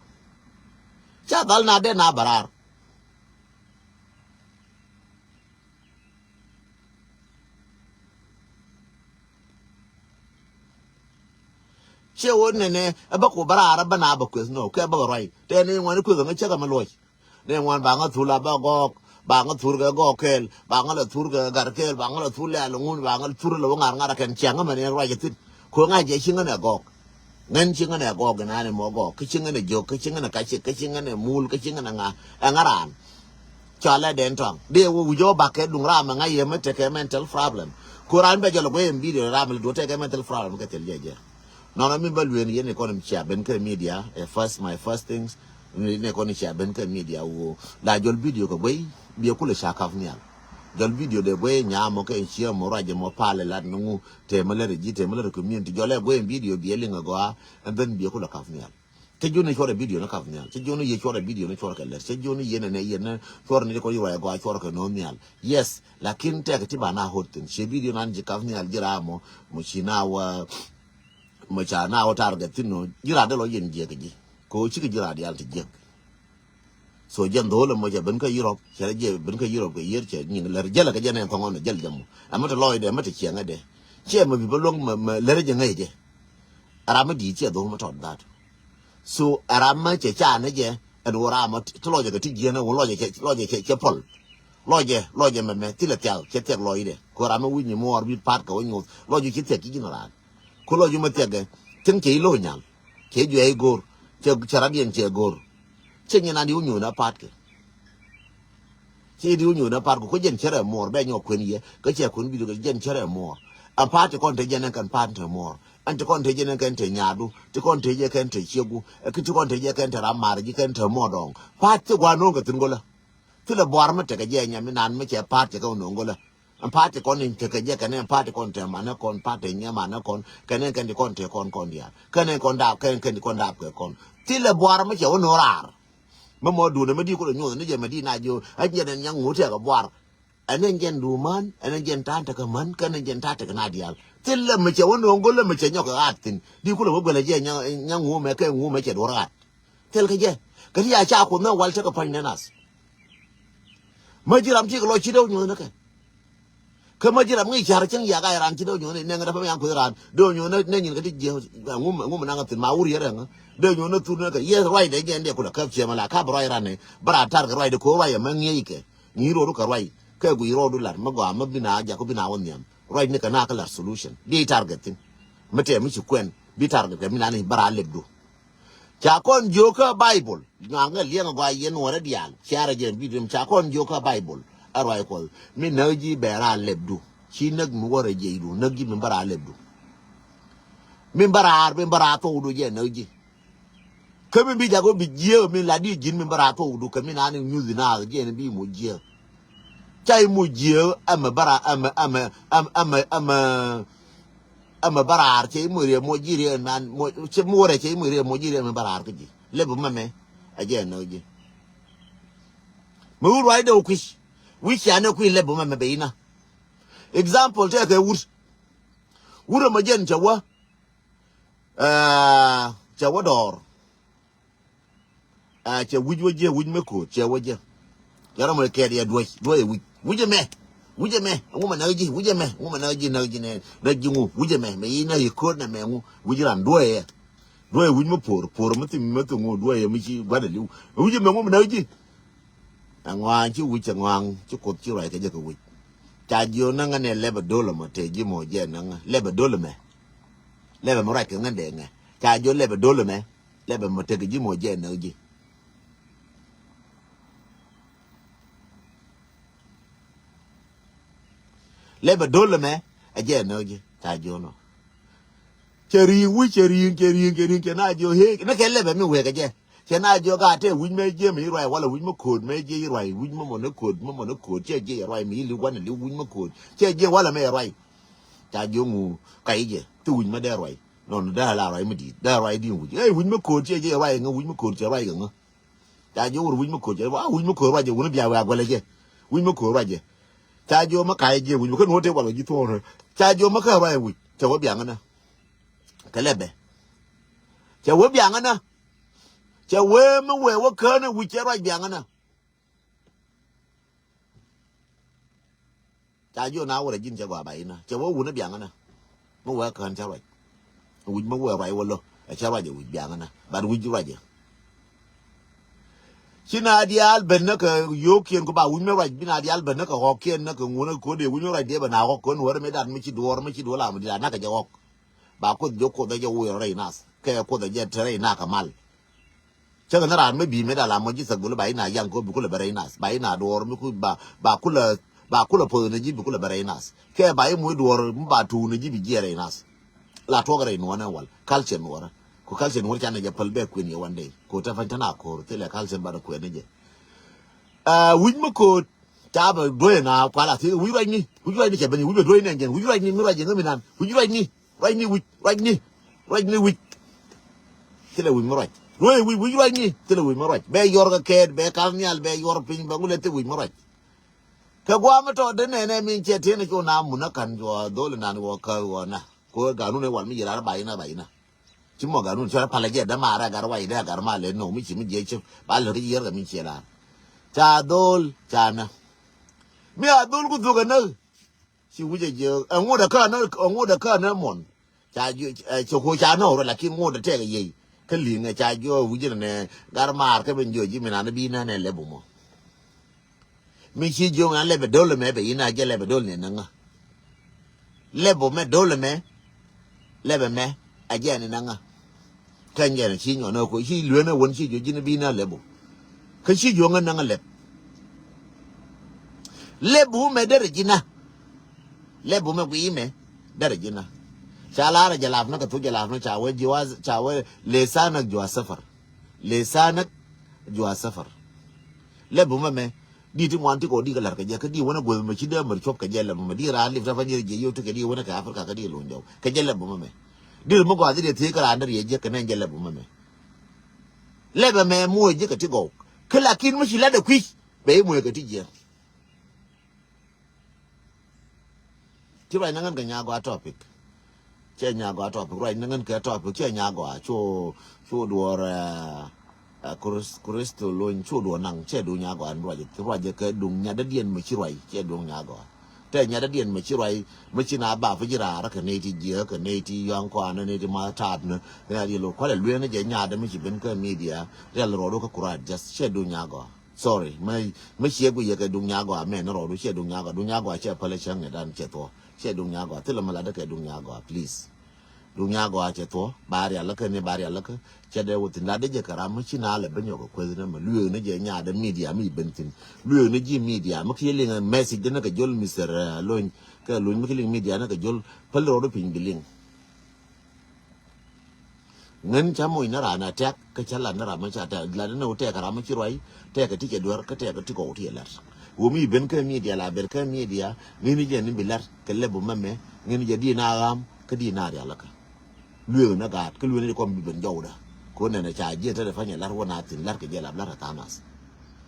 Ca dhal na dee na bɛ raar. Ciɛ wä nɛnɛ ɛ bä ku bä raar ɛ bä na bä kueth nɔ kɛ bä bä ruac tɛ ni ŋuan kueth ŋä cä kɛ mɛ luɔc. Ni ŋuan ba ŋä thul a bä gɔɔk Ba ŋa thur kɛ gɔɔk kɛɛl, ba ŋa la thur kɛ gar kɛɛl, ba ŋa la thur lɛ̈ɛ̈l ŋun, ba ŋa la thur lɛ wä ŋa̱r ŋa̱r a kɛn ciaŋ mɛn yɛn ruac a thi̱n. Kɛ ŋa̱c jɛ ci ŋän ɛ gɔɔk. Ŋän ci ŋän ɛ gɔɔk in an mɔ gɔɔk, kä ci ŋän ɛ jiök, kä ci ŋän ɛ kacik, kä ci ŋän ɛ mul, kä ci ŋän ɛ ŋa, ɛ ŋa raan. Cɔalɛ den tɔŋ. Dee wä wi̱c ɔ bakɛ duŋ ram ɛ ŋa̱c yɛ mi tekɛ mental problem. Ku ran bɛ jɔl ɛ guey in video ram ɛ duɔ tekɛ mental problem kɛ thil jɛ jɛ. Nɔnɔ mi bä lueen yɛn ikɔn im cia ben kä media, ɛ first, my first things, ni ikɔn im cia ben kä media wo. La jɔl video kɛ guey, biɛ kulɛ ca kap nhial. Jɔl video dee guey nyamɔ kɛ cia mɔ ruac mɔ palɛ lat ni ŋu, te mɛ lɛ rɛ ji̱, te mɛ lɛ rɛ community. Jɔl ɛ guey in video biɛ liŋ agɔa, and then biɛ kulɛ kap nhial. Cä jiɔni cuɔrɛ video ni kap nhial. Cä jiɔni yɛ cuɔrɛ video ni cuɔrɛ kɛ lɛr. Cä jiɔni yɛn ɛnɛ yɛn ni cuɔrɛ ni kɔ yuɔɛ gɔaa cuɔrɛ kɛ no̱o̱ŋ nhial. Yes, lakin tɛk ti ba na hot thin. Cɛ video nan ji̱ kap nhial ji̱ ram mɔ, mɔ ci na wä, mɔ ca na wä target thin nɔ. Ji̱ ram dee lɔ yɛn jiɛk ji̱. Kɛ wä cikɛ ji̱ ram diaal ti jiɛk. So jɛn dho̱o̱l ɛmɔ cɛ ben kä Europe, cɛ rɛ jɛ ben kä Europe kɛ yiër cɛ nyin lɛr jɛl kɛ jɛn ɛn thɔŋɔn jɛl jɛ mɔ. Ɛmɛ te lɔcdɛ, ɛmɛ te ciɛŋädɛ. Ciɛ mɛ bi bä luäŋ mɛ, mɛ lɛr jɛ ŋäcdɛ. Ɛ ram mi di̱i̱t ciɛ dho̱o̱l mɛ tɔt that. So ɛ ram mɛ cɛ ca ni jɛ, ɛn wä ram mɛ ti lɔcɛ kɛ ti jiɛn, wä lɔcɛ cɛ, lɔcɛ cɛ, cɛ pɔl. Lɔcɛ, lɔcɛ mɛ, mɛ thilɛ thial, cɛ thiak lɔcdɛ. Kɛ ram mɛ wi̱c ni muɔɔr bi pa̱t kɛ wä nyoth. Lɔcɛ ci thiak ci ji̱n ran. Ku lɔcɛ mɛ thiakɛ, tin cɛ i̱ lo̱ nyal. Cɛ juɛ i̱ go̱r, cɛ, cɛ radiɛn cɛ go̱r. Cɛ nyin an di wä nyoth na pa̱t kɛ. Ci di wä nyuur ni pa̱a̱t ku kä jɛn cärɛ muɔɔr bɛ nyɔk kuën yɛ kä cɛ kuën bi̱i̱du kɛ jɛn cärɛ muɔɔr. Ɛn pa̱a̱t ti kɔn te jɛn ɛn kɛn pa̱a̱t te muɔɔr. Ɛn ti kɔn te jɛn ɛn kɛn te nyaadu. Ti kɔn te jɛn kɛn te ciegu. Ɛ ki ti kɔn te jɛn kɛn te ram ma̱a̱r ji̱ kɛn te muɔɔr dɔ̱ŋ. Pa̱a̱t ti gua̱a̱r no̱o̱ŋ kɛ thi̱n go̱lä. Thilɛ bua̱a̱r mi tekɛ jɛ nyam mi naan mi cɛ pa̱a̱t cɛ kɛ no̱o̱ŋ go̱lä. Ɛn pa̱a̱t ti kɔn in tekɛ jɛ kɛn ɛn pa̱a̱t ti kɔn te manɛ kɔn pa̱a̱t te nyɛ manɛ kɔn kɛn ɛn kɛn ti kɔn te kɔn kɔn diaal. Kɛn ɛn kɔn daap kɛn kɛn ti kɔn daap kɛ kɔn. Thilɛ bua̱a̱r mi cɛ wä no̱o̱ŋ raar. Mä mɔ duundɛ mä di kulɛ nyuɔth ni jɛ mä di na jiö. Ɛ jɛn ɛn nyaŋ ŋu tɛk ɛ buar. Ɛn ɛn jɛn duumän, ɛn ɛn jɛn ta̱a̱n tekɛ män, kɛn ɛn jɛn ta̱a̱ tekɛ na diaal. Thilɛ mɛ cɛ wä no̱o̱ŋ go̱lä mɛ cɛ nyɔk ɛ ɣaat thi̱n. Di kulɛ wä guɛlɛ jɛ nyaŋ, nyaŋ ŋu mɛ kɛ ŋu mɛ cɛ duɔr ɣaat. Thil kɛ jɛ. Kɛ ti ya ca kuoth nä wal tekɛ pa̱ny nɛ nath. Mä ji̱ ram ti kɛ lɔ ci dee wä nyuɔth ni kɛ. Kä mä ji̱ ram ŋi̱i̱c ca̱r cäŋ yak a iran ci dee nyuɔ̱n in nɛŋ dee pä mi an kueth ran dee nyuɔ̱n nɛ nyin kä ti jiɛ. Ŋum ŋum naŋ a thin ma wur yɛ rɛŋ dee nyuɔ̱n nɛ thur nɛ kɛ yɛ ruac dee jɛ ndɛ kulɛ käp ciɛ ma la ka bɛ ruac ran nɛ bä ran tar kɛ ruac dee ko̱ ruac ɛmɛ ŋi̱eec kɛ ŋi̱i̱c ruɔdu kɛ ruac kɛ guic ruɔdu lat mä gɔaa mä bi na jak kä bi na wä nhiam ruac ni kɛ na kä lat solution di target thin. Mä tɛm mi ci kuɛn bi target kɛ mi na ni bä ran lep du. Ca kɔn jiök kä Baibol. Nyuak ŋɛ liɛŋ a gɔaa yɛn wä rɛ diaal. Cia rɛ jɛ bi̱i̱ rim ca kɔn jiök kä Baibol. Ɛ ruac Kuɔth. Mi näk ji̱ bɛ raar lɛpdu. Ci näk mi wä rɛ jiɛcdu. Näk ji̱ mi bä raar lɛpdu. Mi bä raar, mi bä raar thokdu jɛ näk ji̱. Kä mi bi jak wä bi jiääk mi la di ji̱n mi bä raar thokdu. Kä mi naan i̱ nyuth naath jɛ ni bi moc jiääk. Ca i̱ moc jiääk ɛmɛ bä raar, ɛmɛ, ɛmɛ, ɛmɛ, ɛmɛ, ɛmɛ. Ɛmɛ bä raar cɛ i̱ moc riɛk moc ji̱ riɛk man, moc, cɛ moc rɛ cɛ i̱ moc riɛk moc ji̱ riɛk mi bä raar kä ji̱. Lɛp mɛmɛ. Ɛ jɛ nɔ ji̱. Mi wut ruacdɛ wä kui̱c. Wi̱c cia ni kui̱ lɛp mɛmɛ bɛ inä. Example tɛkɛ wut. Wut ɛmɔ jɛn cɛ wä. Ɛɛ, cɛ wä dɔɔr. Aa, cɛ wi̱c wä jiɛ, wi̱c mi ko̱o̱t, cɛ wä jiɛ. Cɛ rɔ mɔ kɛɛt yɛ duɔ̱c, duɔ̱c ɛ wi̱c. Wi̱c ɛmɛ, wi̱c ɛmɛ, ɛŋu mɛ näk ji̱, wi̱c ɛmɛ, ɛŋu mɛ näk ji̱, näk ji̱ nɛ, näk ji̱ ŋu, wi̱c ɛmɛ, mɛ yi näk yi ko̱o̱t nɛ mɛ ŋu, wi̱c ran duɔ̱c ɛ. Duɔ̱c ɛ wi̱c mi po̱o̱r, po̱o̱r mi thi, mi thi ŋu, duɔ̱c ɛ mi ci gua̱n ɛ li̱w. Wi̱c ɛmɛ ŋu mɛ näk ji̱. Ɛŋuan ci wi̱c, ɛŋuan ci Kuoth ci ruac kɛ jɛ kɛ wi̱c. Ca jiö näŋä nɛ lɛpɛ do̱l ɛmɔ te ji̱ mɔ jɛ näŋä. Lɛpɛ do̱l ɛmɛ. Lɛpɛ mɛ ruac kɛ ŋän dee ŋɛ. Ca jiö lɛpɛ do̱l ɛmɛ. Lɛpɛ mɔ tek ji̱ mɔ jɛ näk ji̱. Lɛpɛ do̱l ɛmɛ ɛ jɛ näk ji̱ ca jiö nɔ. Cɛ ri̱i̱ŋ wi̱c cɛ ri̱i̱ŋ cɛ ri̱i̱ŋ cɛ ri̱i̱ŋ cɛ na jiö hee ni kɛ lɛpɛ mi wek ɛ jɛ. Cɛ na jiö ka te wi̱c mɛ jiɛ mi ruac walɛ wi̱c mɛ ko̱o̱t mɛ jiɛ ruac wi̱c mɛ mɔ ni ko̱o̱t mɛ mɔ ni ko̱o̱t cɛ jiɛ ruac mi li̱w wanɛ li̱w wi̱c mɛ ko̱o̱t cɛ jiɛ walɛ mɛ ruac. Ca jiö ŋu ka i̱ jɛ ti wi̱c mɛ dee ruac. Nɔn dee la ruac mi di̱i̱t dee ruac di̱i̱n wi̱c ɛ wi̱c mi ko̱o̱t ciɛ jɛ ruac ŋä wi̱c mi ko̱o̱t ciɛ ruac kɛ ŋä. Ca jiö wur wi̱c mi ko̱o̱t ciɛ ruac wi̱c mi ko̱o̱t ruac jɛ wun bia wia guɛlɛ jɛ. Wi̱c mi ko̱o̱t ruac jɛ. Ca jiö mi ka̱c jɛ wi̱c mi kä nuɔ̱t tëë wal kɛ ji̱ thuɔ̱ɔ̱r. Ca jiö mi kä ruac wi̱c cɛ wä biaŋä nä. Kɛ lɛ bɛ. Cɛ wä biaŋä nä. Cɛ wee mi wee wä kään wi̱c cɛ ruac biaŋä nä. Ca jiɔ na wä rɛ ji̱n cɛ gɔaa ba inä cɛ wä wunä biaŋä nä. Mi wä kään cä ruac. Wi̱c mi wä ruac wä lɔ ɛ cä ruac ɛ wi̱c biaŋä nä bat wi̱c ruac ɛ. Ci na diaal ben näkɛ yio̱o̱kiɛn ku ba wi̱c mi ruac, bi na diaal ben näkɛ ɣɔ̱kiɛn näkɛ ŋun ɛ ko̱dɛ wi̱c mi ruac diɛ bɛ na ɣɔ̱k kɔn wärä mi dat mi ci duɔ̱ɔ̱r mi ci duɔ̱ɔ̱r la mi diaal näkɛ jɛ ɣɔ̱k. Ba Kuoth jɛ Kuoth ɛ jɛ wuc rɛy nath kɛ Kuoth ɛ jɛ te rɛy nak kɛ mal. Cä kɛ ni raan mi bi mi dal amɔ ji̱ thak gul ba ina yaŋ ko bi kulɛ bɛ rɛy nath ba ina duɔɔr mi ku ba ba kulɛ ba kulɛ poth ni ji̱ bi kulɛ bɛ rɛy nath kɛ ba imuc duɔɔr mi ba tuun ni ji̱ bi jiɛ rɛy nath. La tuɔk rɛy nuɔnɛ wal culture nuɔrɛ ku culture nuɔrɛ canɛ jɛ päl bɛ kuën yɛ one day ko te fa̱ny te na ko̱r thilɛ culture ba rɛ kuën ni jɛ. Wi̱c mi ko̱o̱t ca bɛ duɔ̱c na kual a thiek wi̱c ruacni wi̱c ruacni cɛ beni wi̱c bɛ duɔ̱c nɛn jɛn wi̱c ruacni mi ruac jɛ ŋämi nan wi̱c ruacni. Ruacni wi̱c ruacni ruacni wi̱c. Thilɛ wi̱c mi ruac ruec wi̱c wi̱c ruacni thilɛ wi̱c mi ruac bɛ yuɔr kɛ kɛɛt bɛ ka̱n nhial bɛ yuɔr piny bɛ ŋulɛ thil wi̱c mi ruac. Kɛ guam mi tɔt dee nɛnɛ min cɛ tëë ni cu na mun a ka̱n cuɔ dhol inan wɔ kä wɔ na ko ganun iwal mi yiran ba ina ba ina. Ci mɔ ganun cuɔ palɛ jɛ dämaarɛ agar wa idɛ agar ma lɛ nɔ mi ci mi jiɛ cip ba lɛ ri yiɛr kɛ mi ciɛ lar. Ca dhol ca na mi a dhol ku dhuk ɛ näk. Ci wi̱cɛ jiɛ ɛŋut ɛ kä ɛ ŋut ɛ kä ɛ muɔn. Ca jiɔ ɛ cɛ ko ca nɔɔk rɔ lakin ŋot ɛ tɛk ɛ yey. Kä li̱ŋ ɛ ca jiɔ wi̱cɛ nɛ gar maar kä ben jiɔ ji̱ mi nan bi nan ɛ lɛp mɔ. Mi ci jiɔ mi nan lɛp ɛ dol mɛ bɛ yin a jɛ lɛp ɛ dol nɛ nɛ ŋä. Lɛp mɛ dol mɛ lɛp mɛ a jɛ ni nɛ ŋä. Kɛn jɛn ci nyɔn ɛ ko ci luenɛ wän ci jiɔ ji̱n bi nan lɛp. Kä ci jiɔ ŋä nɛ ŋä lɛp. Lɛp mɛ derɛ ji̱ na. Lɛp mɛ gui mɛ derɛ ji̱ na. Ca lar jalap ni kɛ thu jalap ni ca wee jiwa ca wee lesanak jua safar. Lesanak jua safar. Lɛp mɛ mɛ di ti ŋuan ti kɔ di kɛ lar kɛ jɛ kä di wänä gueth mɛ ci dee mɛr cuɔp kɛ jɛ lɛp mɛ di raa lip ta pa jɛ jɛ yow ti kɛ di wänä kɛ Africa kɛ di luny jɔw kɛ jɛ lɛp mɛ mɛ. Di mɛ gɔaa di dee thiee kɛ raa ni riɛ jɛ kɛ nɛn jɛ lɛp mɛ mɛ. Lɛp mɛ mɛ muɔ jɛ kɛ ti gɔw kä lakin mɛ ci lat dee kui̱c bɛ imuɔ kɛ ti jiɛ. Ci ruac ni ŋän kɛ nyagɔa topic. Cɛ nyagɔa topic ruac ni ŋän kɛ topic cɛ nyagɔa cu cu duɔr. Kristo lony cu duɔr naŋ cɛ duŋ nyagɔa ruac ruac kɛ duŋ nyadädiɛn mɛ ci ruac cɛ duŋ nyagɔa. Tɛ nyadädiɛn mɛ ci ruac mɛ ci na bap ji̱ raar kɛ nɛy ti jiɛ kɛ nɛy ti yɔaŋ kɔanä nɛy ti ma taat ni. Kɛ na diɛ lo kualɛ lueŋ ni jɛ nyadä mi ci ben kä media rial ruɔdu kä kurat just cɛ duŋ nyagɔa. Sorry, mä mä ciɛ guiyɛ kɛ duŋ nyagɔa mɛ ni rɔɔdu ciɛ duŋ nyagɔa duŋ nyagɔa ciɛ pälɛ cäŋ ɛ dan ciɛ thuɔ ciɛ duŋ nyagɔa thilɛ mä latdä kɛ duŋ nyagɔa please. Duŋ nyagɔa ciɛ thuɔ ba rial lä kä ni ba rial lä kä. Ciɛ dee wä thin latdä jɛ kɛ ram mä ci na lɛ ben yɔk kɛ kueth ni mä lueek ni jɛ nyadä media mi ben thin lueek ni ji̱ media mä kiɛ liŋ message dä ni kɛ jol Mister Lony kɛ Lony mä kiɛ liŋ media ni kɛ jol päl rɔɔdu piny bi liŋ. Ŋän ca moc ni raan a tɛk kä ca lat ni ram mi ca tɛk lat ni wä tɛk ram mi ci ruac tɛk ti cɛ duer kä tɛk ti kɔw ti cɛ lat. Wä mi ben kä media la ber kä media ŋän jɛ ni bi lat kɛ lɛp mɛmɛ ŋän jɛ di na ɣam kä di na rial kä. Lueek ni gaat kä lueek ni kɔm bi ben jɔwda. Ko nɛn ca jiɛ tɛt fanyɛ lat wä na thin lat kɛ jɛ lap lat a thamas.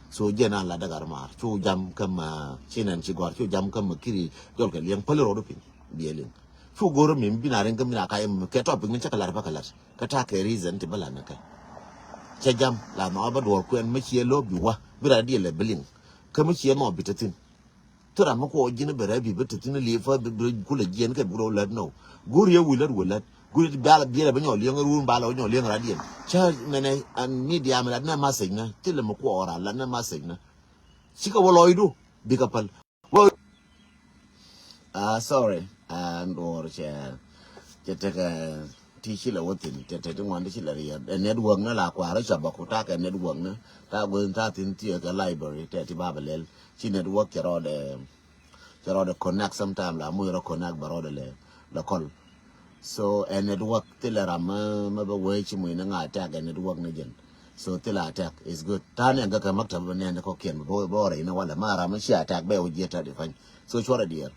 So jɛ na lat dägar maar cu jam kä ma ci nɛn ci gɔr cu jam kä ma kiri jɔl kɛ liɛŋ päli rɔɔdu piny. Biɛ liŋ. Cu go̱r mi bi na rin kä mi na ka im kɛ tɔ piny cä kɛ lat bä kɛ lat kä ta kɛ reason ti bä lat ni kɛ. Cɛ jam la nɔ bä duɔr kuɛn mi ciɛ lo bi wa bi ra diɛ lɛ bi liŋ. Kä mi ciɛ nɔ bi te thin. Ti ram mi kuɔ ji̱n bɛ rɛ bi bi te thin li fa bi bi kulɛ jiɛn kɛ bi rɔ lät nɔ. Go̱r yɛ wi lät wi lät go̱r yɛ bi ala bi rɛ bi nyɔ liɛŋ ruun ba la nyɔ liɛŋ ra diɛn. Cä mɛnɛ an media mi lat nɛ message nɛ ti lɛ mi kuɔ ra lat nɛ message nɛ. Cikɛ wä lɔcdu bikɛ päl. Wä ah sorry an duɔr cɛ cɛ tekɛ ti ci lɛ wä thin cɛ tek ti ŋuan ti ci lɛ riɛt ɛ network ni la kuarä cɛ bä ku takɛ network ni ta guin ta thin ti kɛ library tɛ ti ba bɛ lɛl ci network cɛ rɔɔdɛ cɛ rɔɔdɛ connect sometime la muc rɔ connect bɛ rɔɔdɛ lɛ lɛ kɔl. So ɛ network thilɛ ram mä bä wee ci muc ni ŋa attack ɛ network ni jɛn. So thilɛ attack is good. Ta̱a̱ ni ɛn kä kɛ maktab bä nɛn kɔkiɛn bä bä rɛy ni walɛ ma ram mä ci attack bɛ wä jiɛ ta̱a̱ di pany. So cuarɛ diɛɛr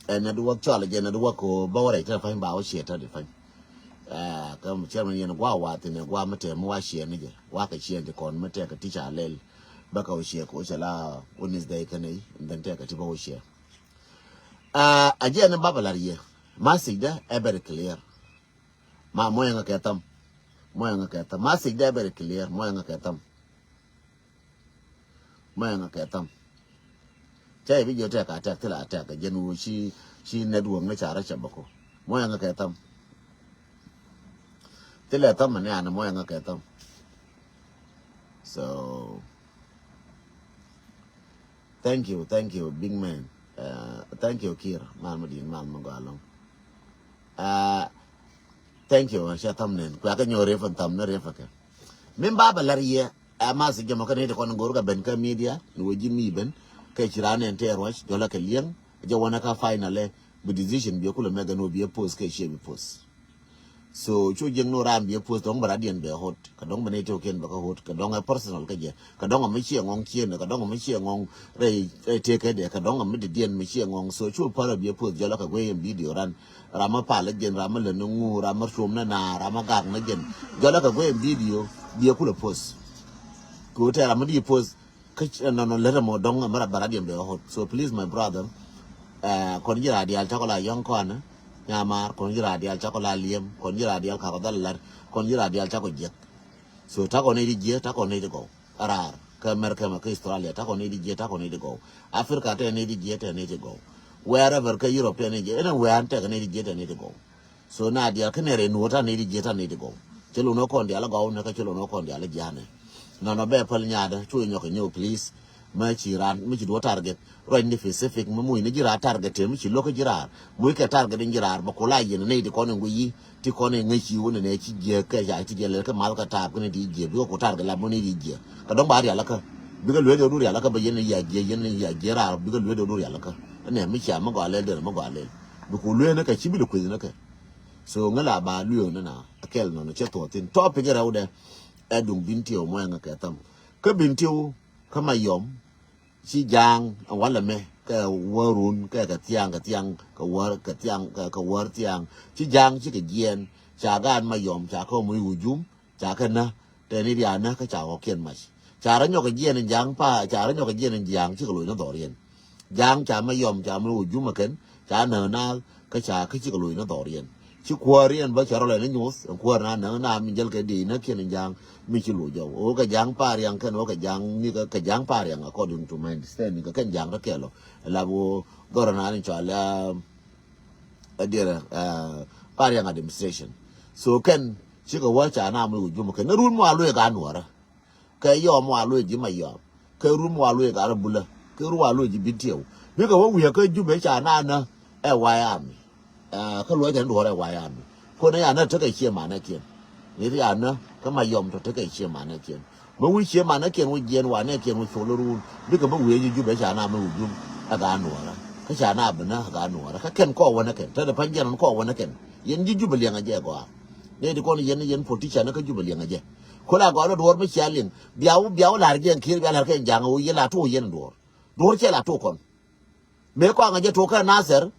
ɛ network cɔal jɛ network ko bä wä rɛy ta̱a̱ di pany ba wä ciɛ ta̱a̱ di pany. Kä cɛr mɛ yɛn gua wa thin ɛ gua mä tɛm wa ciɛ ni jɛ wa kɛ ciɛ ti kɔn mä tɛk ti ca lɛl. Bä kɛ wä ciɛ ko cɛ la Wednesday kɛ nɛy and then tɛk ti bä wä ciɛ. A jiɛn ni baba lar yɛ message dä ɛ very clear. Ma mɔyɛ ŋa kɛ tham. Mɔyɛ ŋa kɛ tham message dä ɛ very clear mɔyɛ ŋa kɛ tham. Mɔyɛ ŋa kɛ tham. Cɛ ibi jiɔ tɛk a tɛk thilɛ a tɛk a jɛn wu ci ci network ni ca rɔ cɛ bä ko. Mɔyɛ ŋa kɛ tham. Thilɛ tham ni an mɔyɛ ŋa kɛ tham. So Thank you, thank you, big man. Uh, thank you, Kir. Mal ma din, mal ma gɔaa lɔŋ. Uh, thank you, cia tham nen. Kua kɛ nyɔ ref and tham ne ref akɛ. Min ba ba lar yɛ, a mas jɛ mɔ kɛ ne te kɔn gor ka ben ka media, ni wä ji̱ mi ben, kɛ ci ran nen te ruac, jɔla kɛ liɛŋ, jɛ wana ka final ɛ, bi decision bi kulɛ mɛ gɛ no bi post kɛ cie bi post. So cu jiɛŋ ni ran bi post dɔŋ bɛ radiɛn bɛ hot. Kɛ dɔŋ bɛ ni tiokiɛn bɛ kä hot. Kɛ dɔŋ ɛ personal kä jɛ. Kɛ dɔŋ ɛ mi ciɛ ŋɔŋ ciɛn. Kɛ dɔŋ ɛ mi ciɛ ŋɔŋ rɛy rɛy tëë kɛ dɛ. Kɛ dɔŋ ɛ mi didiɛn mi ciɛ ŋɔŋ. So cu parɛ bi post jɔlɛ kɛ guey ɛn video ran. Ram mi pal ɛ jɛn, ram mi lɛ ni ŋu, ram mi tuom ni na, ram mi gak ni jɛn. Jɔlɛ kɛ guey ɛn video bi kulɛ post. Kɛ wä tɛ ram mi di post. Kä nɔnɔ lät ɛmɔ dɔŋ ɛmɛ rap bɛ radiɛn bɛ ɣɔt. So please my brother, uh, kɔn ji̱ radial cakɔ la yɔŋ kɔn nyamar, kɔn ji̱ radial cakɔ la liɛm, kɔn ji̱ radial kakɔ dhal lar, kɔn ji̱ radial cakɔ jiɛk. So takɔ ni di jiɛ, takɔ ni di gɔw. Arar kä America mɛ kä Australia, takɔ ni di jiɛ, takɔ ni di gɔw. Africa tɛ ni di jiɛ, tɛ ni di gɔw. Wherever kä Europe tɛ ni jiɛ, ɛn wɛn tɛ ni di jiɛ, tɛ ni di gɔw. So na dial kä nɛr in wä ta ni di jiɛ ta ni di gɔw. Cɛ lon wä kɔn dial gɔw nɛ kä cɛ lon wä kɔn dial jianɛ. Nɔnɔ bɛ päl nyadä cu nyɔk nyɛ please. Mɛ ci ran mi ci duɔ target. Ruac ni Pacific mi muc ni ji̱ raar target te mi ci lokä ji̱ raar. Muc kɛ target in ji̱ raar bɛ kula yɛn ni di kɔn in guyi. Ti kɔn in ŋäc ci wä ni nɛ ci jiɛ kɛ ca ti jiɛ lɛ kɛ mal kɛ taap kɛ ni di jiɛ bikɛ ku target la mɔ ni di jiɛ. Kɛ dɔŋ ba rial kä. Bikɛ luet yɛ du rial kä bɛ yɛn ni ya jiɛ yɛn ni ya jiɛ raar bikɛ luet yɛ du rial kä. Nɛ mi cia mi gɔalɛ dɛn mi gɔalɛ. Bi ku lueeni kɛ ci bi li kueth ni kɛ. So ŋä la ba lueeni na a kɛl nɔni cɛ thuɔth thin topic rɛwdɛ. Ɛ duŋ Bintiw mɔ ɛŋä kɛ tham kä Bintiw kä Mayɔm. Ci ja̱a̱ŋ ɛn walɛ mɛ kɛ wärun kɛ kɛ thiaŋ kɛ thiaŋ kɛ wär kɛ thiaŋ kɛ kɛ wär thiaŋ. Ci ja̱a̱ŋ ci kɛ jiɛɛn ca gaat Mayɔm ca kɛ mui wujum. Ca kɛ nä tɛn i̱ riaanä kä ca ɣɔ̱kiɛn mac. Ca rɔ nyɔk kɛ jiɛn in ja̱a̱ŋ pa ca rɔ nyɔk kɛ jiɛn in ja̱a̱ŋ cikɛ loc ni dhɔriɛn. Ja̱a̱ŋ ca mɛ yɔm ca mɛ wä jumä kɛn ca näk naath kä ca kä cikɛ loc ni dhɔriɛn. Ci kuäär yɛn bä cɛ rɔ lɛ ni nyuɔth ɛn kuäär na näk naath min jäl kɛ diec näkiɛn in ja̱a̱ŋ mi ci loc jɔw ɣöö kɛ ja̱a̱ŋ pa riaŋ kɛn ɣöö kɛ ja̱a̱ŋ mi kɛ ja̱a̱ŋ pa riaŋ according to my understanding kɛ kɛn ja̱a̱ŋ rɔ kɛl ɔ. Ɛ lap ɣöö gɔrɔ na ni cɔal a diɛrɛ pa riaŋ administration. So kɛn cikɛ wä ca na mi wä jumä kɛn ni run mɔ a loc ka nuɔrä. Kɛ yɔm wa luee ji̱ Mayɔm kɛ rum wa luee gat rɔ bulä kɛ rum wa luee ji̱ Bintiw. Bikɛ wä wi̱i̱ kä Jubɛ ca na nä ɛ wayami. Kä luɔc tɛn duɔ̱ɔ̱r ɛ wayami. Kuɔnɛ ya nä tekɛ cie manɛ kiɛn. Ni ri ya nä kä Mayɔm tɔ tekɛ cie manɛ kiɛn. Mɛ wi̱i̱ cie manɛ kiɛn wä jiɛn wanɛ kiɛn wä col run bikɛ mɛ wi̱i̱ ji̱ Jubɛ ca na mɛ wä jum. Ɛ gat nuɔrä kä ca na bi nä ɛ gat nuɔrä kä kɛn kɔɔk wä nä kɛn te de pa̱ny jiɛn kɔɔk wä nä kɛn. Yɛn ji̱ Jubɛ liɛŋɛ jɛ gɔaa. Ni ti kɔn yɛn yɛn politician kä Jubɛ liɛŋɛ jɛ. Kula gɔaa lɔ duɔ̱ɔ̱r mi cia liŋ. Biaw biaw lar jɛ kiɛr bia lar kɛ jaŋ wä yɛ la tuɔ yɛn duɔr. Duɔr cɛ la tuɔ kɔn. Me kɔaŋ jɛ tuɔ kɛ Nasir.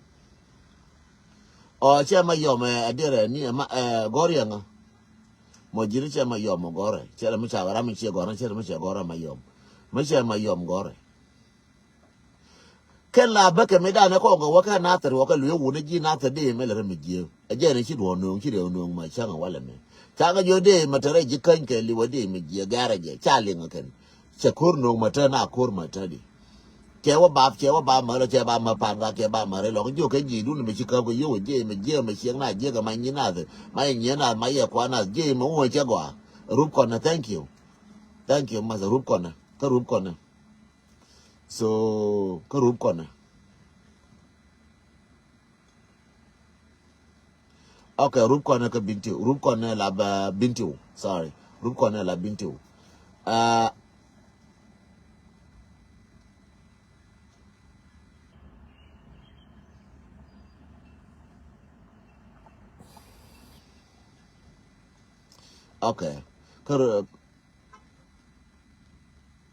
Ɔ cɛ Mayɔm ɛ dirɛ ni ɛ gɔr yɛ ŋa. Mɔ jiri cɛ Mayɔm ɔ gɔrɛ cɛ mi ca ram mi cɛ gɔrɛ cɛ mi cɛ gɔrɛ Mayɔm. Mi cɛ Mayɔm gɔrɛ. Kɛn la bäkɛ mi danɛ kɔn kɛ wäkɛ Nathir wäkɛ luee wunɛ ji̱ Nathir dee mɛ lɛ rɛ mi jiee. Ɛ jɛn ci duɔ̱ɔ̱n nööŋ ci riɛw nööŋ ma cäŋ ɛ walɛ mɛ. Cakɛ jiɔ dee mɛ te rɛ ji̱ käny kɛ liwä dee mi jiee gɛrɛ jɛ ca liŋ ɛ kɛn. Cɛ ko̱r nööŋ mɛ te na ko̱r mɛ te di. Cɛ wä bap cɛ wä bap mɛ rɛ cɛ bap mɛ pan ka cɛ bap mɛ rɛ lɔk jiɔ kɛ ji̱ dun mɛ ci käp kɛ yio̱w ɛ jiee mɛ jiee mɛ ciɛŋ na jiee kɛ ma nyi Nathir ma yɛ nyiee Nath ma yɛ kua Nath jiee mɛ wä cɛ gɔaa. Rup kɔnɛ thank you. Thank you masa rup kɔnɛ kä rup kɔnɛ. So kä rup kɔnɛ. Okay, rup kɔnɛ kä Bintiw rup kɔnɛ la ba Bintiw sorry rup kɔnɛ la Bintiw. Uh, okay. Kä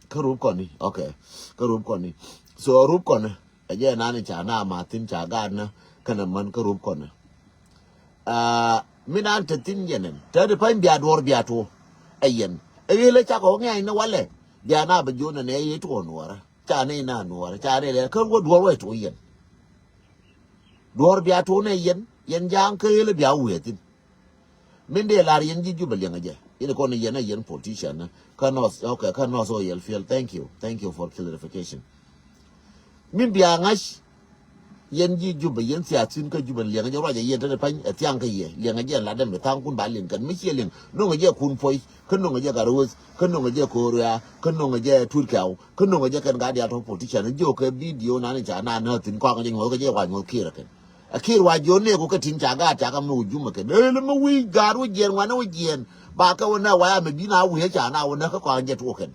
Kä rup kɔni okay. Kä rup kɔni. So rup kɔni ɛ jɛ nani ca na mathin ca gaat na kɛnɛ män kä rup kɔni. Aa mi nan te thin yɛnɛn te di pany bia duɔr bia tuɔ. Ɛ yɛn ɛ yɛlɛ cakɔ ŋɛny ni walɛ bia na bɛ jonɛ nɛ yɛ tuɔ nuɔrɛ ca ni na nuɔrɛ ca ni lɛ kä wä duɔr wä tuɔ yɛn. Duɔr bia tuɔ nɛ yɛn yɛn jaŋ kä yɛlɛ bia wee thin. Min dee lar yɛn ji̱ Jubɛ liɛŋɛ jɛ. Yɛn kɔn yɛn a yɛn politician ni kä North okay kä North Oyel Field. Thank you. Thank you for clarification. Min bia ŋa̱c Yɛn ji̱ Jubɛ, yɛn thiathin kä Jubɛ, liɛŋɛ jɛ ruacɛ yɛn te ni pany, ɛ thiaŋ kä yɛ. Liɛŋɛ jɛ ladɛ mi tha̱a̱ŋkun ba liŋ kɛn, mi ciɛ liŋ. No̱ŋɛ jɛ kun puɔ̱c, kä no̱ŋɛ jɛ gat ro̱o̱th, kä no̱ŋɛ jɛ ko̱o̱r ria, kä no̱ŋɛ jɛ tuur kɛw, kä no̱ŋɛ jɛ kɛn gat diaal tɔ̱ politician. Jiök kɛ bidio nan ca na nääthin kɔaŋ jɛ nyuɔ̱th kɛ jɛ wa nyuɔ̱th kiɛrɛ kɛn. A kiɛr wa jiök nɛɛku kä tin ca gaat ca kä mi wä Jubɛ kɛn. Ɛ lɛ mi wi̱i̱ gaat wä jiɛɛn, ŋuan wä jiɛɛn. Ba kɛ wä nä wa ya mi bi na wi̱i̱ ca na wä nä kä kɔaŋ jɛ tuɔɔk kɛn.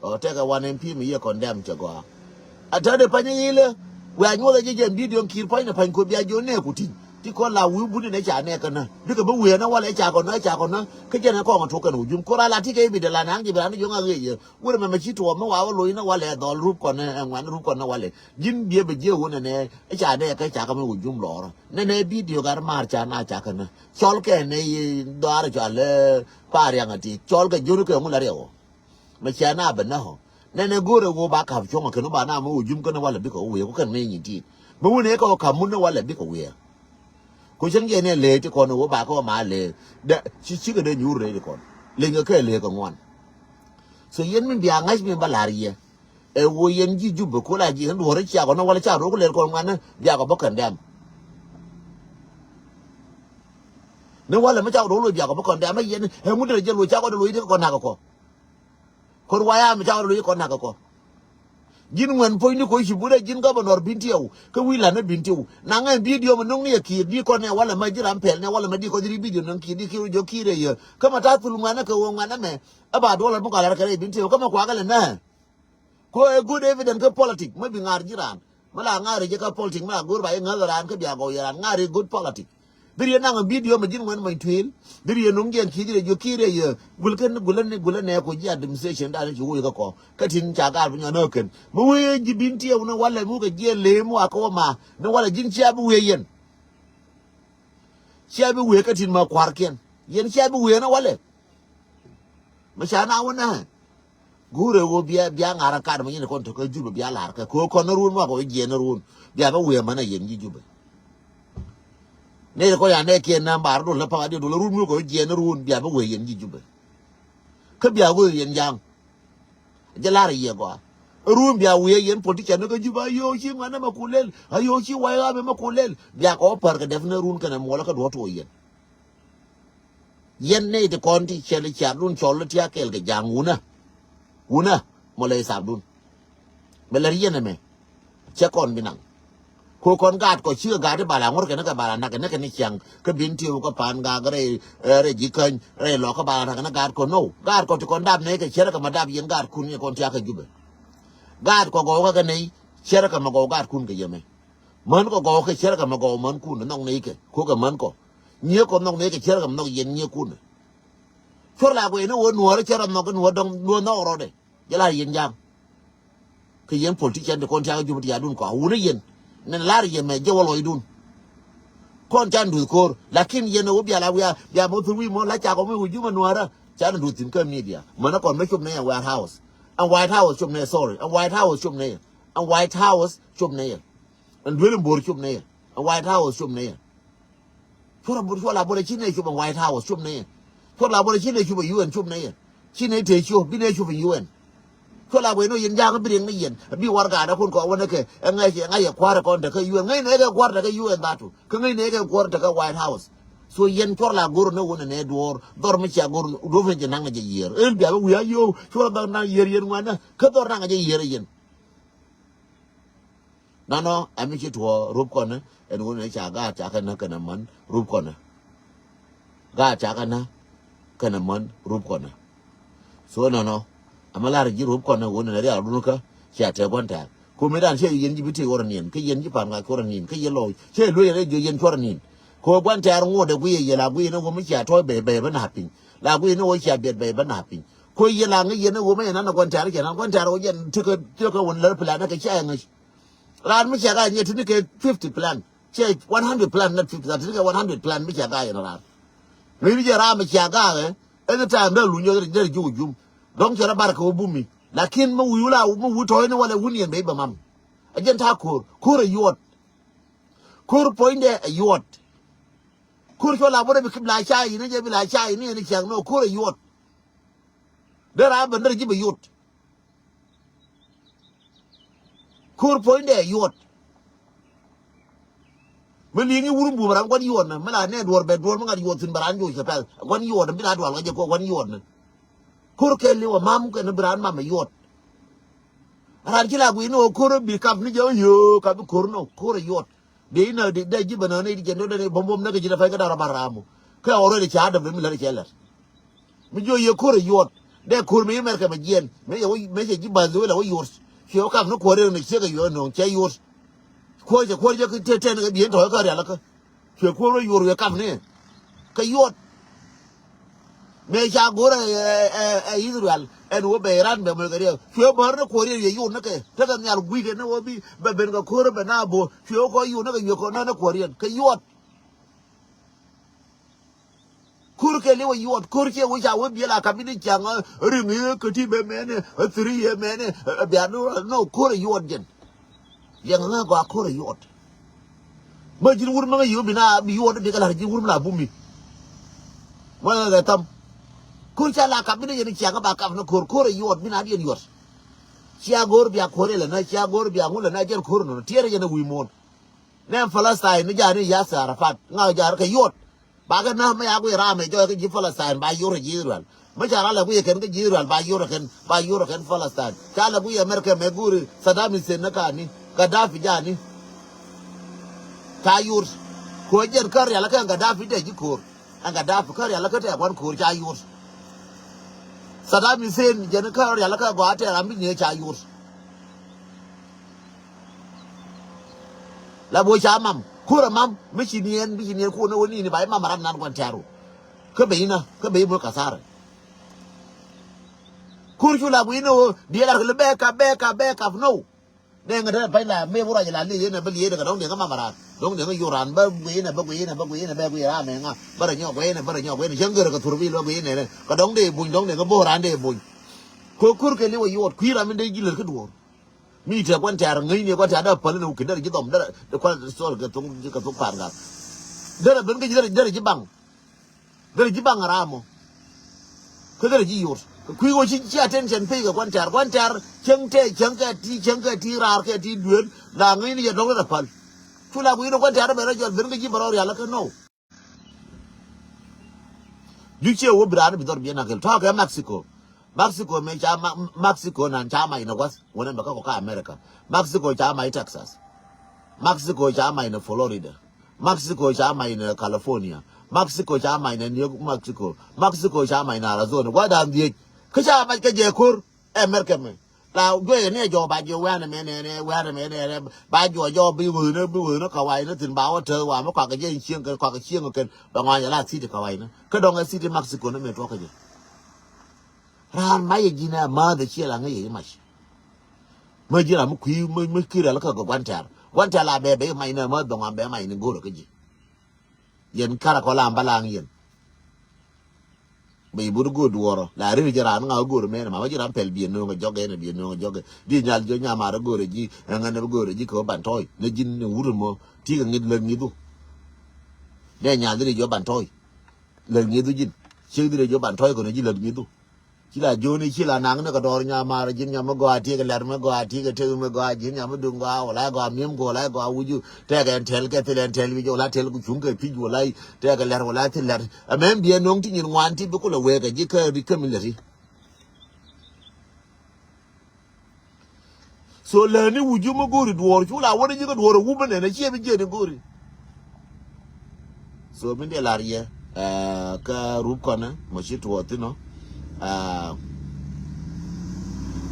Ɔ, tɛkɛ wan M P mi yɛ condemn cɛ gɔaa. A tɛ̈dɛ pany ilɛ, wɛ a nyuɔth a jɛ jɛ bidio kiɛr pany ni pany kɔ bia jiök nɛɛku tin. Ti kɔn la wi̱i̱ buni nɛ ca nɛɛk kɛn nä. Bikɛ bi wi̱i̱ nä walɛ ca kɔn nä, ca kɔn nä. Kä jɛn ɛ kɔŋ a tuɔk kɛn wä Jubɛ. Kor a la ti kɛ i̱ bi dɛ la naŋ ji̱ bi la ni jiök ŋa̱k ɣëë yɛ. Wurɛ mɛmɛ ci tuɔɔk mi wa wä lo̱c ni walɛ dhɔl rup kɔn ni, ɛ ŋuan rup kɔn ni walɛ. Ji̱n biɛ bɛ jiɛ wun ɛnɛ, ɛ ca dee kɛ ca kɛ mi wä Jubɛ lɔɔrä. Nɛnɛ bidio gat maar ca na ca kɛ nä. Cɔl kɛ nɛ yi dhɔaar cɔal, ɛ, Pariaŋ a ti. Cɔl kɛ jiön kɛ ŋu la riɛw. Mɛ ca na bɛ nä hɔ. Nɛnɛ go̱rɛ wä ba kap cuɔ̱ŋ kɛ ni ba na mi wä Jubɛ kɛ ni walɛ bikɛ wä wiɛ. Ku kɛn mi nyin ti. Mi wun ɛ kɛ wä kap mun ni walɛ bikɛ wiɛ. Ku cäŋ jɛ nɛ lɛ ti kɔn wä ba kɛ wä ma lɛ. Dɛ, ci, cikɛ dee nyuur rɛy ti kɔn. Liŋɛ kɛ lɛ kɛ ŋuan. So yɛn mi bia ŋa̱c mi ba la̱r yɛ. Ɛ wä yɛn ji̱ Jubɛ ku la ji̱ kɛn duɔ̱ɔ̱r cia kɔn walɛ ca ro̱o̱k lɛr kɔn ŋuan ni bia kɔ bä kɛn dɛm. Ni walɛ mi ca ro̱o̱k lo̱c bia kɔ bä kɛn dɛm, ɛ yɛn, ɛ ŋut dee jɛ lo̱c ca kɔ dee lo̱c dee kɔ nak kɔ. Kɔn wa ya mi ca kɔ dee lo̱c kɔ nak kɔ. Ji̱n ŋuɛn puɔ̱nyni kɔ ci but ɛ ji̱n governor Bentiu, kä wi̱i̱ la̱t ni Bentiu. Naŋ ɛ bidio mi no̱ŋ ni ɛ kiɛɛr di kɔn nɛ walɛ mɛ ji̱ ram pɛl nɛ walɛ mɛ di kɔ ji̱ ri bidio no̱ŋ kiɛɛr di kiɛɛr jɔ kiɛɛr ɛ yɛ. Kä mɛ ta̱a̱ thul ŋuanɛ kɛ wä ŋuanɛ mɛ. Ɛ ba duɔl ɛ mi kɔ la̱r kɛ rɛy Bentiu kä mɛ kuakä lɛ nɛ. Ko ɛ good evidence kä politic, mi bi ŋa̱r ji̱ raan. Mi la ŋa̱r ji̱ kä politic, mi la go̱r ba ji̱ ŋäth raan kä bia gɔw yɛ raan, ŋa̱r ji̱ good politic. Dhir yɛ naŋ bidio mi ji̱n ŋuɛn mɔny tuil. Dhir yɛ nuŋ jiɛn ki̱ ji̱ rɛ jiök ki̱ rɛ yɛ. Gul kɛn, gul ɛn, gul ɛn nɛ ko ji̱ administration dan ci woi kä kɔ. Kä tin ca gaar bi nyɔn ɛ kɛn. Mi wee ji̱ Bentiu ni walɛ mi wä kɛ jiɛn lem wa kɛ wä ma. Ni walɛ ji̱n cia bi wee yɛn. Cia bi wee kä tin ma kua̱rkiɛn. Yɛn cia bi wee ni walɛ. Mi ca na wä nɛ. Guurɛ ɣöö bia, bia ŋa̱r ɛ kat mi nyin kɔn tɔ̱ kä Jubɛ bia la̱r kɛ ko̱ kɔn ni ruun, ma kɔ jiɛn ni ruun. Bia bä wëë mänä yɛn ji̱ Jubɛ. Nɛy ti kɔn ya nɛɛkiɛn nä mbar dol ni pa̱k a diɛ dol ruun mi kɔ jiɛn ni ruun, bia bä wëë yɛn ji̱ Jubɛ. Kä bia wëë yɛn ja̱a̱ŋ. Jɛ la̱r yɛ gɔaa. Ruun bia wëë yɛn politician ni kä Jubɛ, a yo̱o̱ ci ŋuan ni ma ku lel, a yo̱o̱ ci way ɣaap ma ku lel. Bia kɔ pär kɛ dɛp ni ruun kɛnɛ muɔlä kä duɔ̱ɔ̱r tuɔɔk yɛn. Yɛn nɛy ti kɔn ti cɛl i̱ ciaatdun cɔl i̱ ti a kɛɛl kɛ ja̱a̱ŋ wunä. Wunä mɔ lɛ ithaapdun. Bɛ lär yɛn ɛmɛ. Cɛ kɔn bi naŋ. Ko kɔn gaat kɔ cikɛ gaat i̱ bala ŋuɔ̱r kɛn kɛ bala nak kɛn kɛn i̱ ciaŋ kä Bentiu kä Pangak rɛy, eh, rɛy Ji̱käny rɛy Lɔk kä bala nak kɛn gaat kɔ now. Gaat kɔ ti kɔn dap nɛy kɛ cɛrɛ kɛ ma dap yɛn gaatkun yɛ kɔn ti a kä Jubɛ. Gaat kɔ gɔw kä kɛ nɛy cɛrɛ kɛ ma gɔw gaatkun kɛ yɛmɛ. Män kɔ gɔw kɛ cɛrɛ kɛ ma gɔw mänkun nhɔk nɛy kɛ ko kɛ män kɔ. Nyiee kɔ nhɔk nɛy kɛ cɛrɛ kɛ ma nhɔk yɛn nyiee kun. Cuɔr la guɛy ni wä nuɔɔr cɛ rɔ nhɔk nuɔɔr dɔŋ nuɔɔr nhɔk rɔɔdɛ. Jɛ la yɛn ja̱a̱ŋ. Kɛ yɛn politician ti kɔn tiakä Jubɛ ti ya̱dun kɔ a wuni yɛn. Nɛn lar yɛn mɛ jɛ wä lɔcdun. Kɔn can duth ko̱r lakin yɛn wä bia la wiaa bia mɔ thur wi̱i̱ mɔ la cakɔ mi wä Jubɛ nuɔɔrä. Can duth thi̱n kä media mänä kɔn mɛ cop nɛ yɛn White House. Ɛn White House cop nɛ yɛn, sorry, ɛn White House cop nɛ yɛn. Ɛn White House cop nɛ yɛn. Ɛn duel in bo̱r cop nɛ yɛn. Ɛn White House cop nɛ yɛn. Cuɔr a bor cuɔl a bor a ci nɛ cop ɛn White House cop nɛ yɛn. Cuɔl a bor a ci nɛ cop ɛn U N cop nɛ yɛn. Ci nɛ te cop bi nɛ cop ɛn U N. Cuɔl a bor ɛn ɔ yɛn ja̱a̱ŋ bi riɛŋ ni yɛn bi warɛgaatkun kɔ wänɛ kɛ ɛ ŋa̱c ɛ ŋa̱c ɛ kua̱r ɛ kɔn te kä U N ŋäc nɛ kɛ kua̱r te kä U N dhatu kä ŋäc nɛ kɛ kua̱r te kä White House. So yɛn cuɔr la go̱r ni wun ɛn ɛ duɔ̱ɔ̱r dhɔr mi cia go̱r duɔ̱ɔ̱r ni jɛ naŋ ni jɛ yiër ɛn bia bä wi̱i̱ a yo̱o̱ cuɔr bä naŋ yiër yɛn ŋuanä kä dhɔr naŋ ni jɛ yiër ɛ yɛn. Nɔnɔ, ɛ mi ci tuɔɔ rup kɔnɛ ɛn wun ɛ ca gaat ca kɛ näk kɛnɛ män rup kɔnɛ. Gaat ca kɛ näk kɛnɛ män rup kɔnɛ. So nɔnɔ, ɛ mi lar ji̱ rup kɔnɛ wun ɛ rial run kä cia tɛk gua̱n tɛ̈r. Ku mi dan ciɛ yɛn ji̱ bi tëë wä rɔ niɛn kä yɛn ji̱ pa̱n ŋa̱c cuɔr rɔ niɛn kä yɛn lɔc ciɛ luec rɛ jiö yɛn cuɔr rɔ niɛn. Ku gua̱n tɛ̈r ŋuɔ̱t ɛ guiy ɛ yɛ la guiy ni wä mi cia tɔ̱ɔ̱c bɛy bɛy bä na̱a̱ piny la guiy ni wä cia biɛt bɛy bä na̱a̱ piny. Ku yɛ la ŋäc yɛn ni wä mi yɛn nanɛ gua̱n tɛ̈r cɛ nan gua̱n tɛ̈r wä jɛn tekɛ tekɛ wun lär plan ni kɛ cia yɛ ŋäc. Raan mi cia ka nyɛ tini kɛ fifty plan. Cɛ one hundred plan, not fifty, tini kɛ one hundred plan mi cia ka yɛn raan. Ŋäc bi jɛ raan mi cia ka ɛ, anytime dee luny yɛ dee ji̱ wä Jubɛ. Dɔ̱ŋ cɛ rɔ bar kɛ wä bumi. Lakin mi wi̱i̱ wula mi wi̱i̱ tɔ̱ɔ̱c ni walɛ wun yɛn bɛ bɛ mam. A jɛn ta̱a̱ ko̱r, ko̱r a yuɔt. Ko̱r puɔ̱nydɛ a yuɔt. Ko̱r cuɔ la bä rɛ bi kip la ca yini jɛ bi la ca yini yɛn ciaŋ nɔ ko̱r a yuɔt. Dee raan bɛ nɛr ji̱ bɛ yuɔt. Ko̱r puɔ̱nydɛ yuɔt. Mi liŋ i̱ wur mi bum ram gua̱n yuɔt ni. Mi la nɛ duɔ̱ɔ̱r bɛ duɔ̱ɔ̱r mi ŋa̱t yuɔt thi̱n bɛ ran joc kɛ pɛl. Gua̱n yuɔt ni bi la dual kä jɛ kɔ gua̱n yuɔt ni. Ko̱r kɛl i̱ wä mam kɛn bi ran mam ɛ yuɔt. Ran ci la guiy ni wä ko̱r bi kap ni jɛ wä yo̱o̱ kap bi ko̱r ni wä ko̱r ɛ yuɔt. Dee inä dee ji̱ bä nä ni di jɛ ni wä dee ni bom bom ni kɛ ji̱ na pɛn kä da̱r ɔ bar ram wä. Kɛ already ca däm ni mi lät cɛ lät. Mi jiɔ yɛ ko̱r ɛ yuɔt. Dee ko̱r mi America mɛ jiɛn. Mëë cɛ wä mëë cɛ ji̱ bath wä la wä yuɔt. Cuɛ wä kap ni kuɔr in ni ciek ɛ yuɔt nööŋ cɛ yuɔt. Kuɔr cɛ kuɔr jɛ kä tɛn tɛn kɛ bi̱i̱n tɔ̱ kä rial kä. Cuɛ kuɔr wä yuɔr wëë kap ni. Kɛ yuɔt. Mëë ca go̱r ɛ ɛ ɛ Israel ɛn wä bɛ Iran bɛ mɔc kɛ riɛk. Cuɛ bär ni kuɔr yɛn yɛ yuɔr ni kɛ tekɛ nhial gui̱i̱k ɛn ni wä bi bɛ ben kɛ ko̱r bɛ na bo̱o̱. Cuɛ wä kɔ yuɔr ni kɛ yuɔr kɔ nä ni kuɔr yɛn kɛ yuɔt. Ko̱r kɛ li̱w ɛ yuɔt ko̱r ciɛ wä ca wä biɛl a kap in ni ciaŋ ɛ riŋ i̱ kä ti bɛ mɛn ɛ thiri yɛ mɛn ɛ bia ni no ko̱r ɛ yuɔt jɛn. Liɛŋ ŋä gɔaa ko̱r ɛ yuɔt. Mä ji̱n wur mä ŋä yi̱ wä bi na bi yuɔt bi kɛ la̱r ji̱n wur mi la bumi. Mä ŋä kɛ tham. Ko̱r ca la kap in ni yɛn ciaŋ kä ba kap ni ko̱r ko̱r ɛ yuɔt bi na diɛn yuɔt. Cia go̱r bia ko̱r ilɛ na cia go̱r bia ŋul ɛ na jɛn ko̱r nɔ tiɛɛr jɛn ɛ wi̱i̱ muɔ̱ɔ̱n. Nɛ Palestine ni ja̱a̱n ni Yasser Arafat ŋa ja̱a̱r kɛ yuɔt. Ba kɛ na mɛ ya guiy ram mɛ jɔɔy kä ji̱ Palestine ba yuɔr ji̱ Israel. Mɛ ca ra lɛ guiy kɛn kä ji̱ Israel ba yuɔr kɛn ba yuɔr kɛn Palestine. Ca lɛ guiy America mɛ guuri Saddam Hussein ni kani Gaddafi ja̱a̱ni. Ca yuɔr. Kuɔ jɛn kä rial kɛ Gaddafi tɛ ji̱ ko̱r. Ɛn Gaddafi kä rial kä tɛ guan ko̱r ca yuɔr. Saddam Hussein jɛn kä rial kä gɔaa tɛ ram bi nyɛ ca yuɔr. La bo̱o̱ ca mam. Kurɛ mam. Mi ci niɛn, mi ci niɛn kun ni wä ni ni ba imam ram nan guan tɛru. Kä ben inä, kä ben imul kasarɛ. Kur cu la gui̱n ni wä, diɛ lar kɛ li bɛ kap, bɛ kap, bɛ kap, no. Nɛ ŋä dee pay la, mɛ wä ruac la li yɛn ɛ bä li yɛn ɛ kɛ dɔ̱ŋ diɛ ŋä mam ran. Dɔ̱ŋ diɛ ŋä yor ran, bä gui̱n ɛ, bä gui̱n ɛ, bä gui̱n ɛ, bä gui̱n ran ɛ ŋä. Bä rɛ nyɔk gui̱n ɛ, bä rɛ nyɔk gui̱n ɛ, cäŋ gör ɛ kɛ thur bi lɔ gui̱n ɛ, kɛ dɔ̱ŋ dee buny, dɔ̱ŋ dee ŋä bo̱o̱ ran dee buny. Kɛ kur kɛ li wä yuɔt, kui̱ ram in dee ji̱ lär kä duɔ̱ɔ̱r. Mi tɛ kuan tɛ̈r ŋäcni kuan tɛ̈r dee päl ni wä kin derɛ ji̱ dhɔm derɛ dee kuan sɔl kɛ thok kɛ thok pa̱a̱n gak. Derɛ ben kä ji̱ derɛ derɛ ji̱ baŋ. Derɛ ji̱ baŋ ram mɔ. Kä derɛ ji̱ yot. Kɛ kui̱ wä ci ci attention pay kɛ kuan tɛ̈r kuan tɛ̈r cäŋ tɛ cäŋ kɛ ti cäŋ kɛ ti raar kɛ ti dueer la ŋäcni yɛ dɔ̱ŋ derɛ päl. Cu la kui̱ ni kuan tɛ̈r ben rɔ jɔl ben kä ji̱ bɛ rɔ rial kä nɔw. Ju ciɛ wä bi raan bi dhɔr biɛ na kɛl tɔ̱ kɛ Mexico. Mexico mɛ ca Ma-, Mexico nan ca mac ni gua̱th wänɛ mɛ kä kɔ kä America. Mexico ca mac Texas. Mexico ca mac ni Florida. Mexico ca mac ni California. Mexico ca mac ni New Mexico. Mexico ca mac ni Arizona. Gua̱dan dhiec kä ca mac kɛ jɛ ko̱r. Ɛ mɛr kɛ mɛ la juɔyɛ ni ɛ jɔɔk ba jiɔ wɛ̈nɛ mɛ nɛnɛ wɛ̈nɛ mɛ nɛnɛ ba juɔ jɔɔk bi wee ni bi wee ni kawai ni thin ba wä te wa mi kɔakɛ jɛ in cieŋ kɛn kɔakɛ cieŋ kɛn bɛ ŋɔany ala city kawai ni kä dɔŋ ɛ city Mexico ni mɛ tuɔk kɛ jɛ. Raan ma yɛ ji̱n ɛ ma̱th ɛ ciɛ la ŋä yɛ i̱ mac. Mä ji̱ ram mi kui̱ mi mi ki̱ rɛl kä gɛ gua̱n tɛ̈r gua̱n tɛ̈r la bɛ bɛ i̱ mac ni ɛ ma̱th bɛ ŋɔam bɛ mac ni go̱rɛ kä ji̱. Yɛn karɛ kɔ la am balaŋ yɛn. Bɛ i̱ but go̱o̱r duɔ̱ɔ̱rɔ la rir jɛ raan ŋa go̱o̱r mɛn ma bä ji̱ ram pɛl biɛ no̱o̱ŋ jɔk ɛn biɛ no̱o̱ŋ jɔk. Di nyal jɔ nyamar go̱o̱r ji̱ ɛŋɛn bi go̱o̱r ji̱ kɛ ban tɔy ni ji̱n ni wur mɔ. Ti kɛ ŋi̱th lät ŋi̱thu. Dee nyal di jɔ ban tɔy. Lät ŋi̱thu ji̱n ciek di jɔ ban tɔy kɔn ji̱ lät ŋi̱thu. Ci la jiöni ci la naŋ ni kɛ dɔɔr nyamar ji̱n nyam mi gɔaa ti kɛ lɛr mi gɔaa ti kɛ tek mi gɔaa ji̱n nyam mi duŋ gɔaa wala gɔaa mi̱em gɔaa wala gɔaa wuju. Tɛkɛ ɛn tɛl kɛ thil ɛn tɛl wi̱c wala tɛl ku cuŋ kɛ pi̱c wala tɛkɛ lɛr wala thil lɛr. Ɛmɛn biɛ no̱o̱ŋ ti nyin ŋuan ti bi kulɛ wek ɛ ji̱ kä ri kä mi lɛ ri. So lääni wi̱c ji̱ mi go̱o̱ri duɔ̱ɔ̱r cu la wä ni ji̱ kä duɔ̱ɔ̱r ɛ wup mi nɛn ɛ ciɛ bi jiɛn i̱ go̱o̱ri. So min dee lar yɛ kä rup kɔnɛ mɔ ci tuɔɔk thi̱n ɔ.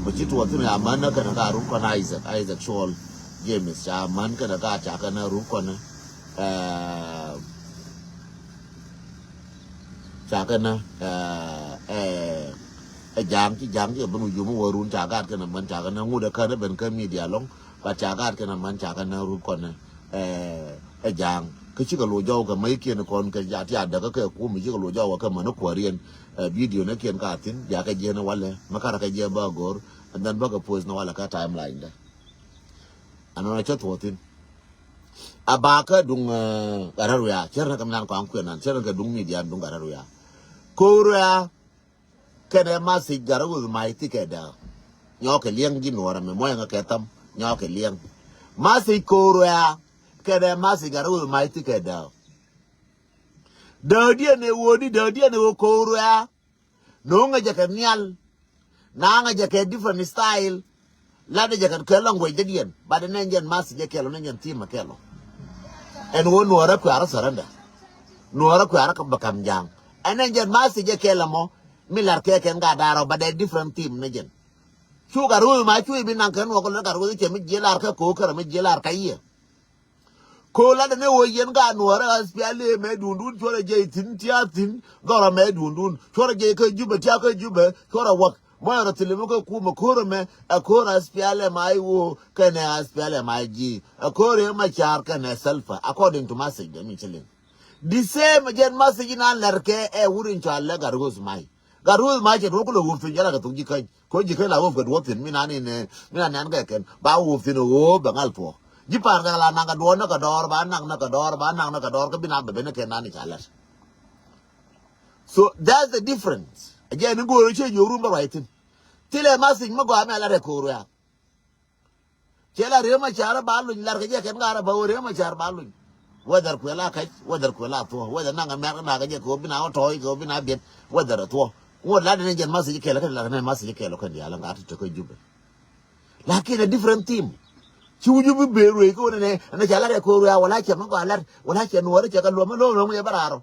Mɔ ci tuɔɔk thi̱n ɔ ya män nä kɛnɛ ka rup kɔnɛ Isaac, Isaac Cuɔl James ca män kɛnɛ ka ca kɛnɛ rup kɔnɛ. Ca kɛnɛ ɛ ja̱a̱ŋ ci ja̱a̱ŋ ci kɛ ben wi̱c yom wä run ca gat kɛnɛ män ca kɛnɛ ŋut ɛ känɛ ben kä media lɔŋ. But ca gat kɛnɛ män ca kɛnɛ rup kɔnɛ ɛ ja̱a̱ŋ kä cikɛ lo̱c jɔw kɛ mäc kiɛn kɔn kɛ ca ti adäkä kɛ kum cikɛ lo̱c jɔw kɛ män kuäriɛn. Video ni kiɛn ka thi̱n bia kɛ jiɛn walɛ mɛ karɛ kɛ jiɛn bä go̱r. And then bä kɛ post ni walɛ kä timeline dä. Anɔnɔ cä thuɔ̱ɔ̱thin. A ba kä duŋ ɛ ɣärä ruya cär nä kɛ mi nan kɔaŋ kuɛn nan cär nä kɛ duŋ media duŋ ɣärä ruya. Ko̱ ruya kɛnɛ message gat rä weth mac thikɛ dääk. Nyɔk kɛ liɛŋ ji̱ nuɔ̱ɔ̱rä mɛ muɔ̱yɛ ŋä kɛ thäm. Nyɔk kɛ liɛŋ. Message ko̱o̱r wɛ̈ɛ̈ kɛnɛ message gat rɛ wee mac ti kɛ dääk. Dääkdiɛn ɛ ɣöö di dääkdiɛn ɛ ɣöö ko̱o̱r wɛ̈ɛ̈. No̱o̱ŋɛ jɛ kɛ nhial. Naŋɛ jɛ kɛ different style. Latdɛ jɛ kɛ kɛ language dädiɛn. But ɛn ɛn jɛn message jɛ kɛl ɔ, ɛn ɛn jɛn theme ɛ kɛl ɔ. Ɛn ɣöö nuɔɔrä kua̱rä surrender. Nuɔɔrä kua̱rä bɛ ka̱m ja̱a̱ŋ. Ɛn ɛn jɛn message jɛ kɛl ɛmɔ. Mi lar kɛ kɛn gat da̱rä ɔ, but ɛ different theme ni jɛn. Cu gat ro̱o̱th ma cu i̱ bi naŋ kɛ nuɔɔk lät gat ro̱o̱th cɛ mi jiɛ lar kɛ ko̱o̱k kärɛ mi jiɛ lar kä yiɛ. Ko̱o̱k latdɛ ni ɣöö yɛn gat nuɔɔrä ɣäth pial i̱ mɛ duundun cuɔrɛ jɛ i̱ thi̱n tia̱a̱ thi̱n dhɔrɛ mɛ duundun cuɔrɛ jɛ i̱ kä Jubɛ tia̱a̱ kä Jubɛ cuɔrɛ wäk. Mɔ yɛn rɔ thil mi kä kumɛ ko̱r ɛmɛ ɛ ko̱r ɣäth pial ɛ ma i̱ ɣöö kɛnɛ ɣäth pial ɛ ma i̱ ji̱ ɛ ko̱r ɛ ma ca̱r kɛnɛ Salva according to message dɛ mi ci liŋ. The same jɛn message in an lɛr kɛ ɛ wur in cɔal lɛ gat ro̱o̱th ma i̱. Gat ro̱o̱th ma cɛ duɔ̱k kulɛ ɣööth thi̱n jɛ la kɛ thok ji̱ käny. Kɛ ɣöö ji̱ käny la ɣööth kɛ duɔ̱ɔ̱p thi̱n mi nan in, eh, mi nan nɛn kɛ kɛn. Ba ɣööth thi̱n ɣöö bɛ ŋal thuɔ̱k. Ji̱ pa̱a̱n kɛ la naŋ kɛ duɔ̱ɔ̱r ni kɛ dɔɔr, ba naŋ ni kɛ dɔɔr, ba naŋ ni kɛ dɔɔr, kä bi na bɛ ben ni kɛn nan in ca lɛt. So that's the difference. Ɛ jɛ ni go̱o̱r cɛ yio̱w run bä ruac thi̱n. Thilɛ message mi gɔaa mi a lat ɛ ko̱o̱r wɛ̈ɛ̈. Cɛ la Riek Machar ba luny, lar kɛ jɛ kɛn gat rɛ ba wä Riek Machar ba luny. Whether kuɛ la kac, whether kuɛ la thuɔ̱k, whether naŋ America nakä jɛ kɛ wä bi na wä tɔ̱ɔ̱c kɛ wä bi na biɛt, whether ɛ thuɔ̱k. Ŋot lat ni jɛn message kɛl kɛn lat ni message kɛl kɛn diaal ŋa̱t te kä Jubɛ. Lakin a different theme. Ci wi̱c bi ben ruëëc kä wä nɛnɛ ɛn ca lat ɛ ko̱o̱r wɛ̈ɛ̈ wala cɛ mi gɔaa lat wala cɛ nuɔɔr cɛ kɛ luɔm mi lo̱o̱ŋ lo̱o̱ŋ yɛ bä raar ɔ.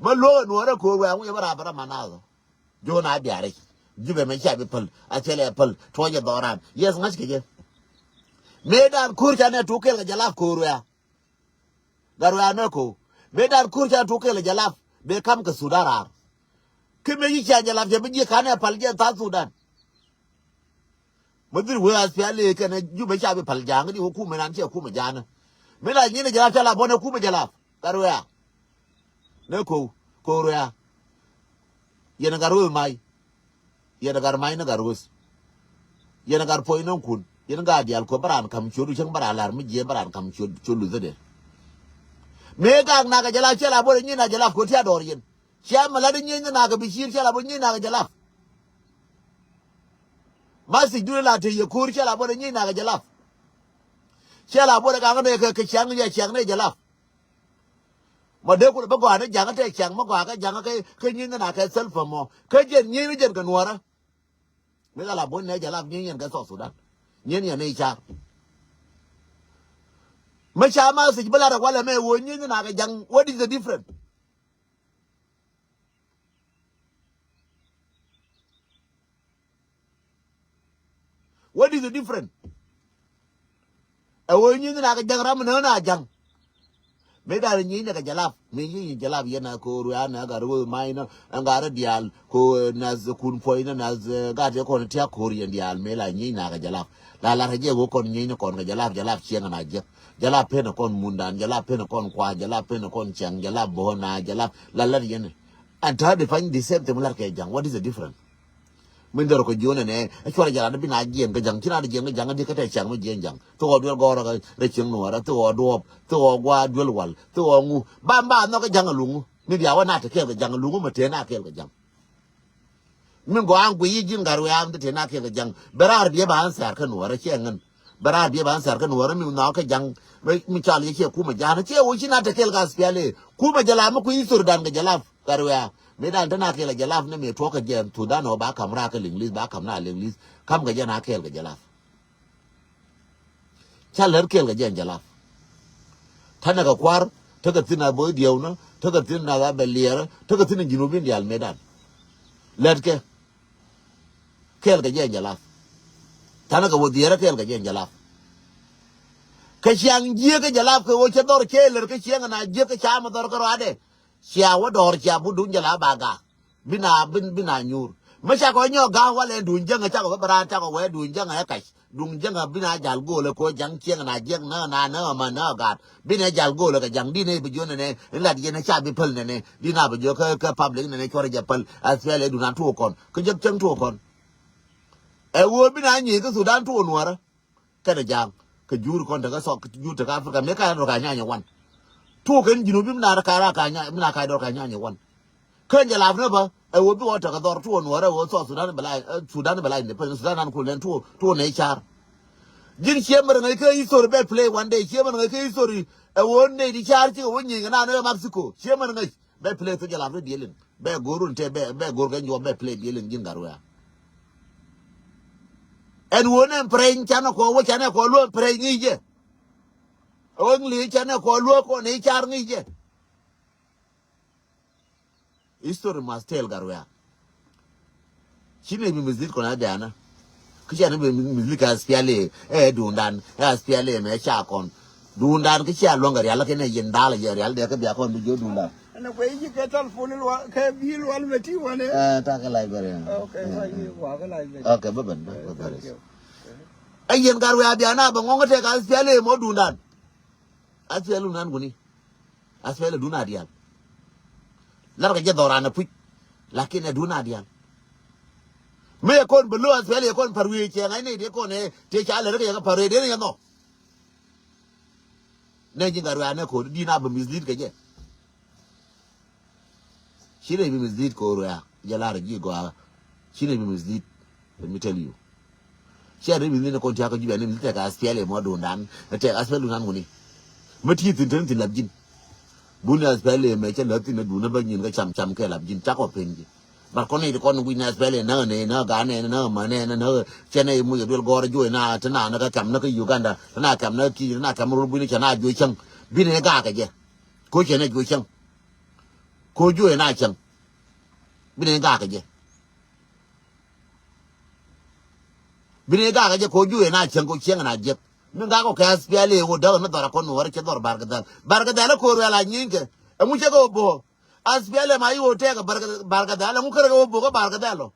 Bä luɔk ɛ nuɔɔr ɛ ko̱o̱r wɛ̈ɛ̈ ŋu yɛ bä raar bä rɛ man nath ɔ. Jo̱o̱n a biaaric. Jubɛ mɛ cia bi päl a thilɛ päl tuɔɔcɛ dhɔran. Yes, ŋa̱c kɛ jɛ. Mëëdan ko̱r ca nɛ tuk kɛl kɛ jɛ lap ko̱r wɛ̈ɛ̈. Gat wɛ̈ɛ̈ nɛ ko̱r. Mëëdan ko̱r ca tuk kɛl kɛ jɛ lap bɛ kam kɛ Sudan raar. Kä mëë ci cia jɛ lap cɛ bi jiɛ kanɛ pal jɛ thath Sudan. Mä dhil wee ath pial i̱ kɛnɛ Jubɛ ca bi pal ja̱a̱ŋ di wä kumɛ nan cɛ kumɛ ja̱a̱ŋ. Mi la nyin ɛ jɛ lap ca la bɔnɛ kumɛ jɛ lap. Gat wɛ̈ɛ̈. Nɛ ko̱w. Ko̱w ruɛ̈ɛ̈. Yɛn ɛ gat ruëëth mac. Yɛn ɛ gat mac ni gat ruëëth. Yɛn ɛ gat puɔ̱ny nɔŋ kun. Yɛn gat diaal ko̱ bä raan ka̱m ciöt cäŋ bä raan la̱r mi jiɛɛn bä raan ka̱m ciöt ciöt luthädɛ. Mëë gak nak ɛ jɛ lap cɛ la bɔnɛ nyin na jɛ lap ko̱ tiat dɔɔr yɛn. Cia mi lat i̱ nyieny ni nak ɛ bi ciir cia la bɔnɛ nyieny nak ɛ jɛ lap. Message duni la te yɛ ko̱r cɛ la bot ɛ nyiec nak ɛ jɛ lap. Cɛ la bot ɛ gaŋ ni kɛ ciaŋ yɛ ciaŋ ni jɛ lap. Ma dee kulɛ bä gɔaa ni jaŋ te ciaŋ ma gɔaa kɛ jaŋ kɛ kɛ nyiec ni nak kɛ Salva mɔ kɛ jɛn nyiec ni jɛn kɛ nuɔrä. Mi la la bot ni jɛ lap nyiec yɛn kɛ South Sudan. Nyiec yɛn ni car. Mi ca message bi la rɛ walɛ mɛ woo nyiec ni nak kɛ jaŋ, what is the different? What is the different? Ɛ wee nyieth na kɛ ja̱ŋ ram ni na ja̱ŋ. Mëë da̱r nyieth na kɛ jɛ lap, mëë nyieth ni jɛ lap yɛn a ko̱o̱r wee a na gat wee mac na ɛn gat rɛ diaal ko̱o̱r nath kun puɔ̱ny na nath gat yɛ kɔn tiak ko̱o̱r yɛn diaal mëë la nyieth na kɛ jɛ lap. La lat kɛ jɛ wee kɔn nyieth ni kɔn kɛ jɛ lap, jɛ lap ciɛŋ na jiäk. Jɛ lap pen kɔn mundan, jɛ lap pen kɔn kua̱, jɛ lap pen kɔn ciɛŋ, jɛ lap bo̱o̱ na, jɛ lap la lat yɛn. Ɛn ta̱a̱ di pany the same thing mi lat kɛ ja̱ŋ. What is the different? Min dee rɔ kɛ jiön ɛnɛ ɛ cuarɛ jɛ lat bi na jiɛn kɛ ja̱ŋ ci na di jiɛn kɛ ja̱ŋ di kä tɛ ciaŋ mi jiɛn ja̱ŋ. Thok ɔ duel gɔɔrä kɛ rɛ cieŋ nuɔɔrä, thok ɔ duɔɔp, thok ɔ gua̱a̱ duel wal, thok ɔ ŋu. Ba ba nhɔk kɛ ja̱ŋ a luŋu. Ni dia wä na te kɛɛl kɛ ja̱ŋ a luŋu mɛ te na kɛɛl kɛ ja̱ŋ. Min gɔaa an guiy ji̱n gat wee an bi te na kɛɛl kɛ ja̱ŋ. Bɛ raar biɛ ba an thɛɛr kä nuɔɔrä ciɛ ŋän. Bɛ raar biɛ ba an thɛɛr kä nuɔɔrä mi nhɔk kɛ ja̱ŋ. Mi cal yɛ ciɛ kumɛ ja̱a̱n ciɛ wä ci na te kɛɛl kɛ aspiali. Kumɛ jɛ la mi kui̱ thor dan kɛ jɛ lap. Gat wɛ̈ɛ̈ mëë dan te na kɛɛl kɛ jɛ lap ni mëë tuɔ̱k kɛ jɛ Thudan ɔ ba ka̱m raak kɛ Liŋli̱th ba ka̱m na Liŋli̱th ka̱m kɛ jɛ na kɛɛl kɛ jɛ lap. Ca lät kɛɛl kɛ jɛ jɛ lap. Ta̱nɛ kɛ kua̱r tekɛ thi̱n a bo̱o̱c diɛwnä tekɛ thi̱n a bɛ liɛɛrä tekɛ thi̱n a ji̱n wä bin diaal mëë dan. Lät kɛ kɛɛl kɛ jɛ jɛ lap. Ta̱nɛ kɛ wä dhiɛɛrä kɛɛl kɛ jɛ jɛ lap. Kɛ ciaŋ jiäk kɛ jɛ lap kɛ wä cɛ dhɔr cɛ lär kɛ ciɛŋ na jiäk kɛ ca mɛ dhɔr kɛ rɔadɛ. Cia wä dɔɔr cia but duun jɛ la ba gaak. Bi na bi na nyuur. Mi cakɔ nyɔk gaak walɛ duun jäŋä cakɔ bä bä raan cakɔ wee duun jäŋä ɛ kac. Duun jäŋä bi na jal goolɛ ko jaŋ cieŋ na jiäk nä na nä ma nä gaat. Bi nɛ jal goolɛ kɛ jaŋ di nɛ bi jiön nɛ nɛ in lat yɛn ca bi päl nɛ nɛ di na bi jiö kä kä public nɛ nɛ cuɔr jɛ päl. As fɛl ɛ duun an tuɔ kɔn kä jek cäŋ tuɔ kɔn. Ɛ wee bi na nyiey kä Thudan tuɔ nuɔrä. Kɛnɛ ja̱a̱ŋ kɛ jur kɔn tekɛ thɔk jur tekɛ Africa mëë ka̱n dɔr ka nyanyɛ wan. Tuɔk kɛn ji̱n wä bi mi na ka̱n dɔr ka nyanyɛ wan. Kɛn jɛ lap ni bä ɛ wä bi wä tekɛ dhɔr tuɔ nuɔrɛ wä thɔk Sudan bɛ la Sudan bɛ la independent Sudan nan kul nɛn tuɔ tuɔ nɛ car. Ji̱n ciɛ mɛr ŋäc kä history bɛ play one day. Ciɛ mɛr ŋäc kä history. Ɛ ɣöö nɛy ti car cikɛ wä nyieny kɛ naan ɛ Mexico. Ciɛ mɛr ŋäc bɛ play thok jɛ lap rɔ diɛliŋ. Bɛ go̱r run tɛ bɛ, bɛ go̱r kɛ nyuɔk bɛ play diɛliŋ ji̱n gat wɛ̈ɛ̈. Ɛn ɣöö nɛ pɛrɛny canɛ kɔ wä canɛ kɔ luɔ pɛrɛny ŋi̱i̱cɛ. Ɛ ɣöö ŋi̱i̱c canɛ kɔ luɔ kɔ nɛy car ŋi̱i̱cɛ. History must tell gat wɛ̈ɛ̈. Ci nɛy bi mislead kɔn a dɛ̈ɛ̈nä. Kä cia nɛy bi mislead kɛ SPLA ɛ duundan ɛ SPLA mɛ ca kɔn. Duundan kä cia luäŋ kɛ rial kɛ nɛ yin dal jɛ rial dɛ kä bia kɔn bi jiö duundan. Ɛn kuɛ i̱ kɛ telephone lual kɛ bi lual mɛ ti wanɛ. Ɛ takɛ library. Okay, wa yi wa kɛ library. Okay, bä ben bä bä bä. Ɛ yin gat wɛ̈ɛ̈ bia na bɛ ŋɔŋ tɛ kɛ SPLA mɔ duundan. SPLA duundan kuni. SPLA duun a diaal. Lar kɛ jɛ dhɔran a puc. Lakin ɛ duun a diaal. Mi yɛ kɔn bɛ lo SPLA yɛ kɔn par wiee cɛ ŋa̱c ni ti kɔn ɛ ti ca lɛ rɛ kɛ yɛ kɛ par wiee den yɛ nhɔ. Nɛ ji̱ gat wɛ̈ɛ̈ nɛ ko̱r di na bɛ mislead kɛ jɛ. Ci nɛy bi mislead ko̱r wɛ̈ɛ̈ jɛ lar ji̱ gɔaa. Ci nɛy bi mislead. Let me tell you. Cia nɛy bi mislead ni kɔn tiakä ji̱ bia nɛy bi mislead tɛk SPLA mɔ duundan. Tɛk SPLA duundan wuni. Mä ti thi̱n thi̱n thi̱n lap ji̱n. Bun SPLA mɛ cä lap thi̱n duunä bä nyin kä cam cam kɛ lap ji̱n cakɔ peny ji̱. But kɔn nɛy ti kɔn wi̱c ni SPLA näk nɛ näk ganɛ näk mänɛ näk cɛ nɛy muc a duel gɔr juɔy na te na näk kä kɛm näk kä Uganda te na kɛm näk kä Kenya te na kɛm rol buini cɛ na juɔy cäŋ. Binɛ gakɛ jɛ. Ko cɛ nɛ juɔy cäŋ. Ko juɔy na cäŋ. Binɛ gakɛ jɛ. Binɛ gakɛ jɛ ko juɔy na cäŋ ko cäŋ na jek. Mi gakɔ kɛ SPLA ko däk ni dhɔr a kɔn nuɔr cɛ dhɔr Barkadhal. Barkadhal ko ruɛl a nyinkɛ. Ɛŋu cɛ kɛ wä bo̱o̱. SPLA ma yi wä tɛk Barkadhal ɛŋu kärɛ kɛ wä bo̱o̱ kä Barkadhal ɔ.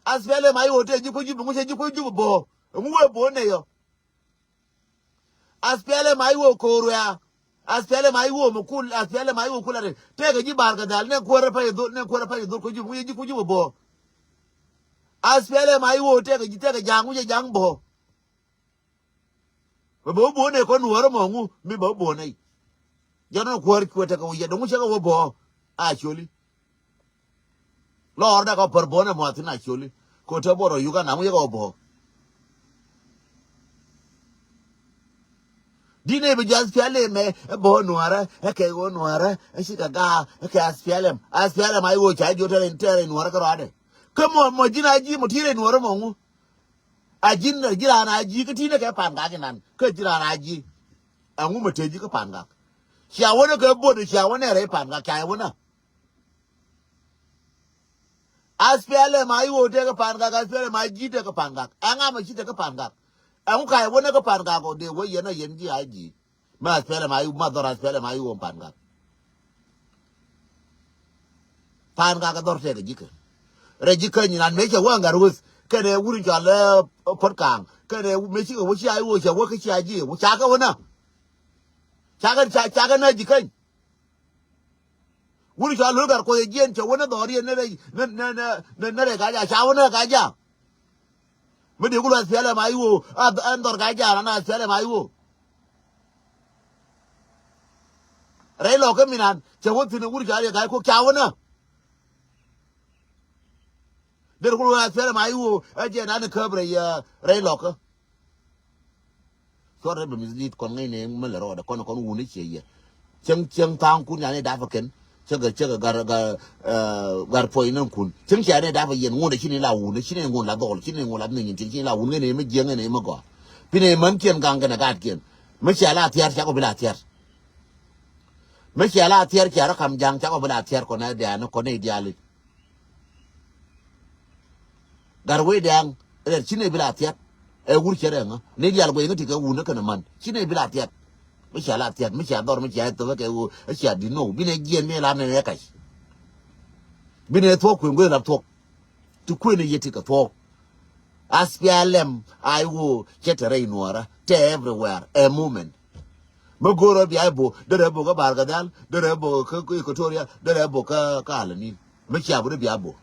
SPLA ma yi wä tɛk ji̱ ko ji̱ bi ŋu cɛ ji̱ ko ji̱ bo̱o̱. Ɛŋu wä bo̱o̱ nɛ yɔ. SPLM a iwä ko̱o̱r wɛ̈ɛ̈. SPLM a iwä mɛ kul, SPLM a iwä kul arɛ. Tɛkɛ ji̱ Barkadhal, nɛ kuäärä pay dhol, nɛ kuäärä pay dhol kä ji̱, ŋuc ji̱ ku ji̱ wä bo̱o̱. SPLM a iwä tɛkɛ ji̱, tɛkɛ ja̱a̱ŋ, ŋuc ja̱a̱ŋ bo̱o̱. Bɛ bä wä bo̱o̱ nɛ kɔn nuɔ̱ɔ̱rä mɔ ŋu, mi bä wä bo̱o̱ nɛ. Jɔn nɔ kuäär kuɛ tɛkɛ wä yɛ, dɔ̱ŋ ŋuc cɛ kɛ wä bo̱o̱. A coli. Lɔɔr dɛ kɔ pär bo̱o̱n ɛ muath tin a coli. Ko te bɔrɔ Uganda ŋu yɛ kɔ bo̱o̱. Di nɛ bi jɛ SPLM ɛ bo̱o̱ nuɔrɛ ɛ kɛ ɣöö nuɔrɛ ɛ ci kɛ gaa ɛ kɛ SPLM. SPLM a iwö ca jiö tɛrɛ tɛrɛ nuɔrɛ kɛ rɔadɛ. Kä mɔ mɔ ji̱n a ji̱ mɔ ti rɛ nuɔrɛ mɔ ŋu. A ji̱n a ji̱ raan a ji̱ kä ti nɛ kɛ pa̱a̱n gak inan kä ji̱ raan a ji̱. Ɛŋu mɛ te ji̱ kä pa̱a̱n gak. Cia wänä kɛ bo̱n cia wänä rɛy pa̱a̱n gak ca wänä. SPLM a iwä tekɛ pa̱a̱n gak, SPLM a ji̱ tekɛ pa̱a̱n gak. Ɛŋa mɛ ci tekɛ pa̱a̱n gak. Ɛŋu ka iwä nɛ kä pa̱a̱n gak ɔ dee wä yɛn a yɛn ji̱ a ji̱. Mɛ SPLM a iwä, mɛ dhɔr SPLM a iwä pa̱a̱n gak. Pa̱a̱n gak ɛ dhɔr tekɛ ji̱ kɛ. Rɛ ji̱ käny inan mëë cɛ wä ŋa̱r wäth. Kɛnɛ wur in cɔal ɛ Puɔt Ka̱a̱ŋ. Kɛnɛ mëë cikɛ wä ci a iwä cɛ wä kä ci a ji̱. Ca kɛ wä nä. Ca kɛ, ca, ca kɛ nä ji̱ käny. Wun cua lul gar kuɔth ɛ jiɛn cɛ wä ni dhɔr yɛn ni rɛy ni, ni, ni, ni, ni rɛy Gaja, ca wä ni Gaja. Mi dee ku luath piɛlɛ ma iwo, a, a dhɔr Gaja na, na piɛlɛ ma iwo. Rɛy lɔk kä minan cɛ wä thin wun cua yɛ Gaja kok ca wä ni. Dee ku luath piɛlɛ ma iwo, a jiɛn na ni käp rɛy, a, rɛy lɔk kä. Cuɔt rɛ bɛ mislead kɔn ŋäcnɛ mi lɛ rɔɔdɛ kɔn kɔn wuni ciɛ yɛ. Cieŋ cieŋ tha̱a̱ŋkun yani dapä kɛn. Cä gɛ cä gɛ gar gar, eh, gar puɔ̱ny nɛnkun. Cieŋ cia ni dapä yɛn ŋun dɛ ci ni la wun, ci ni ŋun la dhɔl, ci ni ŋun la mi nyin tin, ci ni la wun ŋäcnɛ mi jiɛŋ ŋäcnɛ mi gɔaa. Pi ni män kiɛn gaŋ kɛnɛ gaat kiɛn. Mi cia la thia̱r, ca kɔ bi la thia̱r. Mi cia la thia̱r, cia rɔ kam ja̱ŋ, ca kɔ bi la thia̱r kɔn ɛ diaal ni kɔn ni diaal i̱. Gat wee dɛ̈ɛ̈ŋ rɛt ci nɛy bi la thiat. Ɛ wur cɛ rɛŋä ni dial guɛy ŋä ti kɛ wun ɛ kɛn man ci nɛy bi la thiat. Mi cia la thiat, mi cia dhɔr, mi cia thop ɛ kɛ ɣöö ɛ cia di̱t no̱o̱ŋ bi nɛ jiɛn mi la nɛ nɛ kac. Bi nɛ thuɔ̱k kuën gueth la thuɔ̱k. Ti kuën ɛ yɛ ti kɛ thuɔ̱k. Aspialɛm a i̱ ɣöö cɛ te rɛy nuɔɔrä te everywhere ɛ movement. Mi go̱o̱rä bia i̱ bo̱o̱ derɛ bo̱o̱ kä Barkadhal, derɛ bo̱o̱ kä, kä Equatoria, derɛ bo̱o̱ kä, kä Alanil. Mi cia bo̱o̱ dee bia bo̱o̱.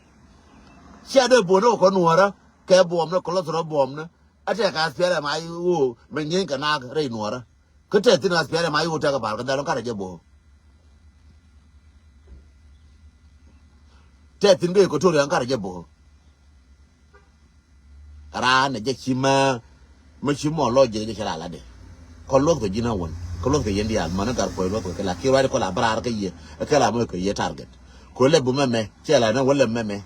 Cia dee bo̱o̱ ni kɔ nuɔɔrä kɛ buɔmni, kɛ lɔth rɔ buɔmni. A tɛk aspialɛm a i̱ ɣöö mɛ nyieeny kɛ naak rɛy nuɔɔrä. Kä tɛth thin aspialɛm a i̱ ɣöö tɛk kä Barkadhal kä rɛ jɛ bo̱o̱. Tɛth thin kä Equatoria kä rɛ jɛ bo̱o̱. Raan ɛ jɛ ci mɛ Mä ci mɔ lɔ jɛ jɛ cɛ la la de. Kɔ luɔth kɛ ji̱n a wän. Kɛ luɔth kɛ yɛn diaal män a gar kuɔy luɔth kɛ kɛ la ki ruac kɔ la bä raar kɛ yɛ. Kɛ la mɔ kɛ yɛ target. Kɔ lɛ bumɛ mɛ cɛ la nɛ wä lɛ mɛ mɛ.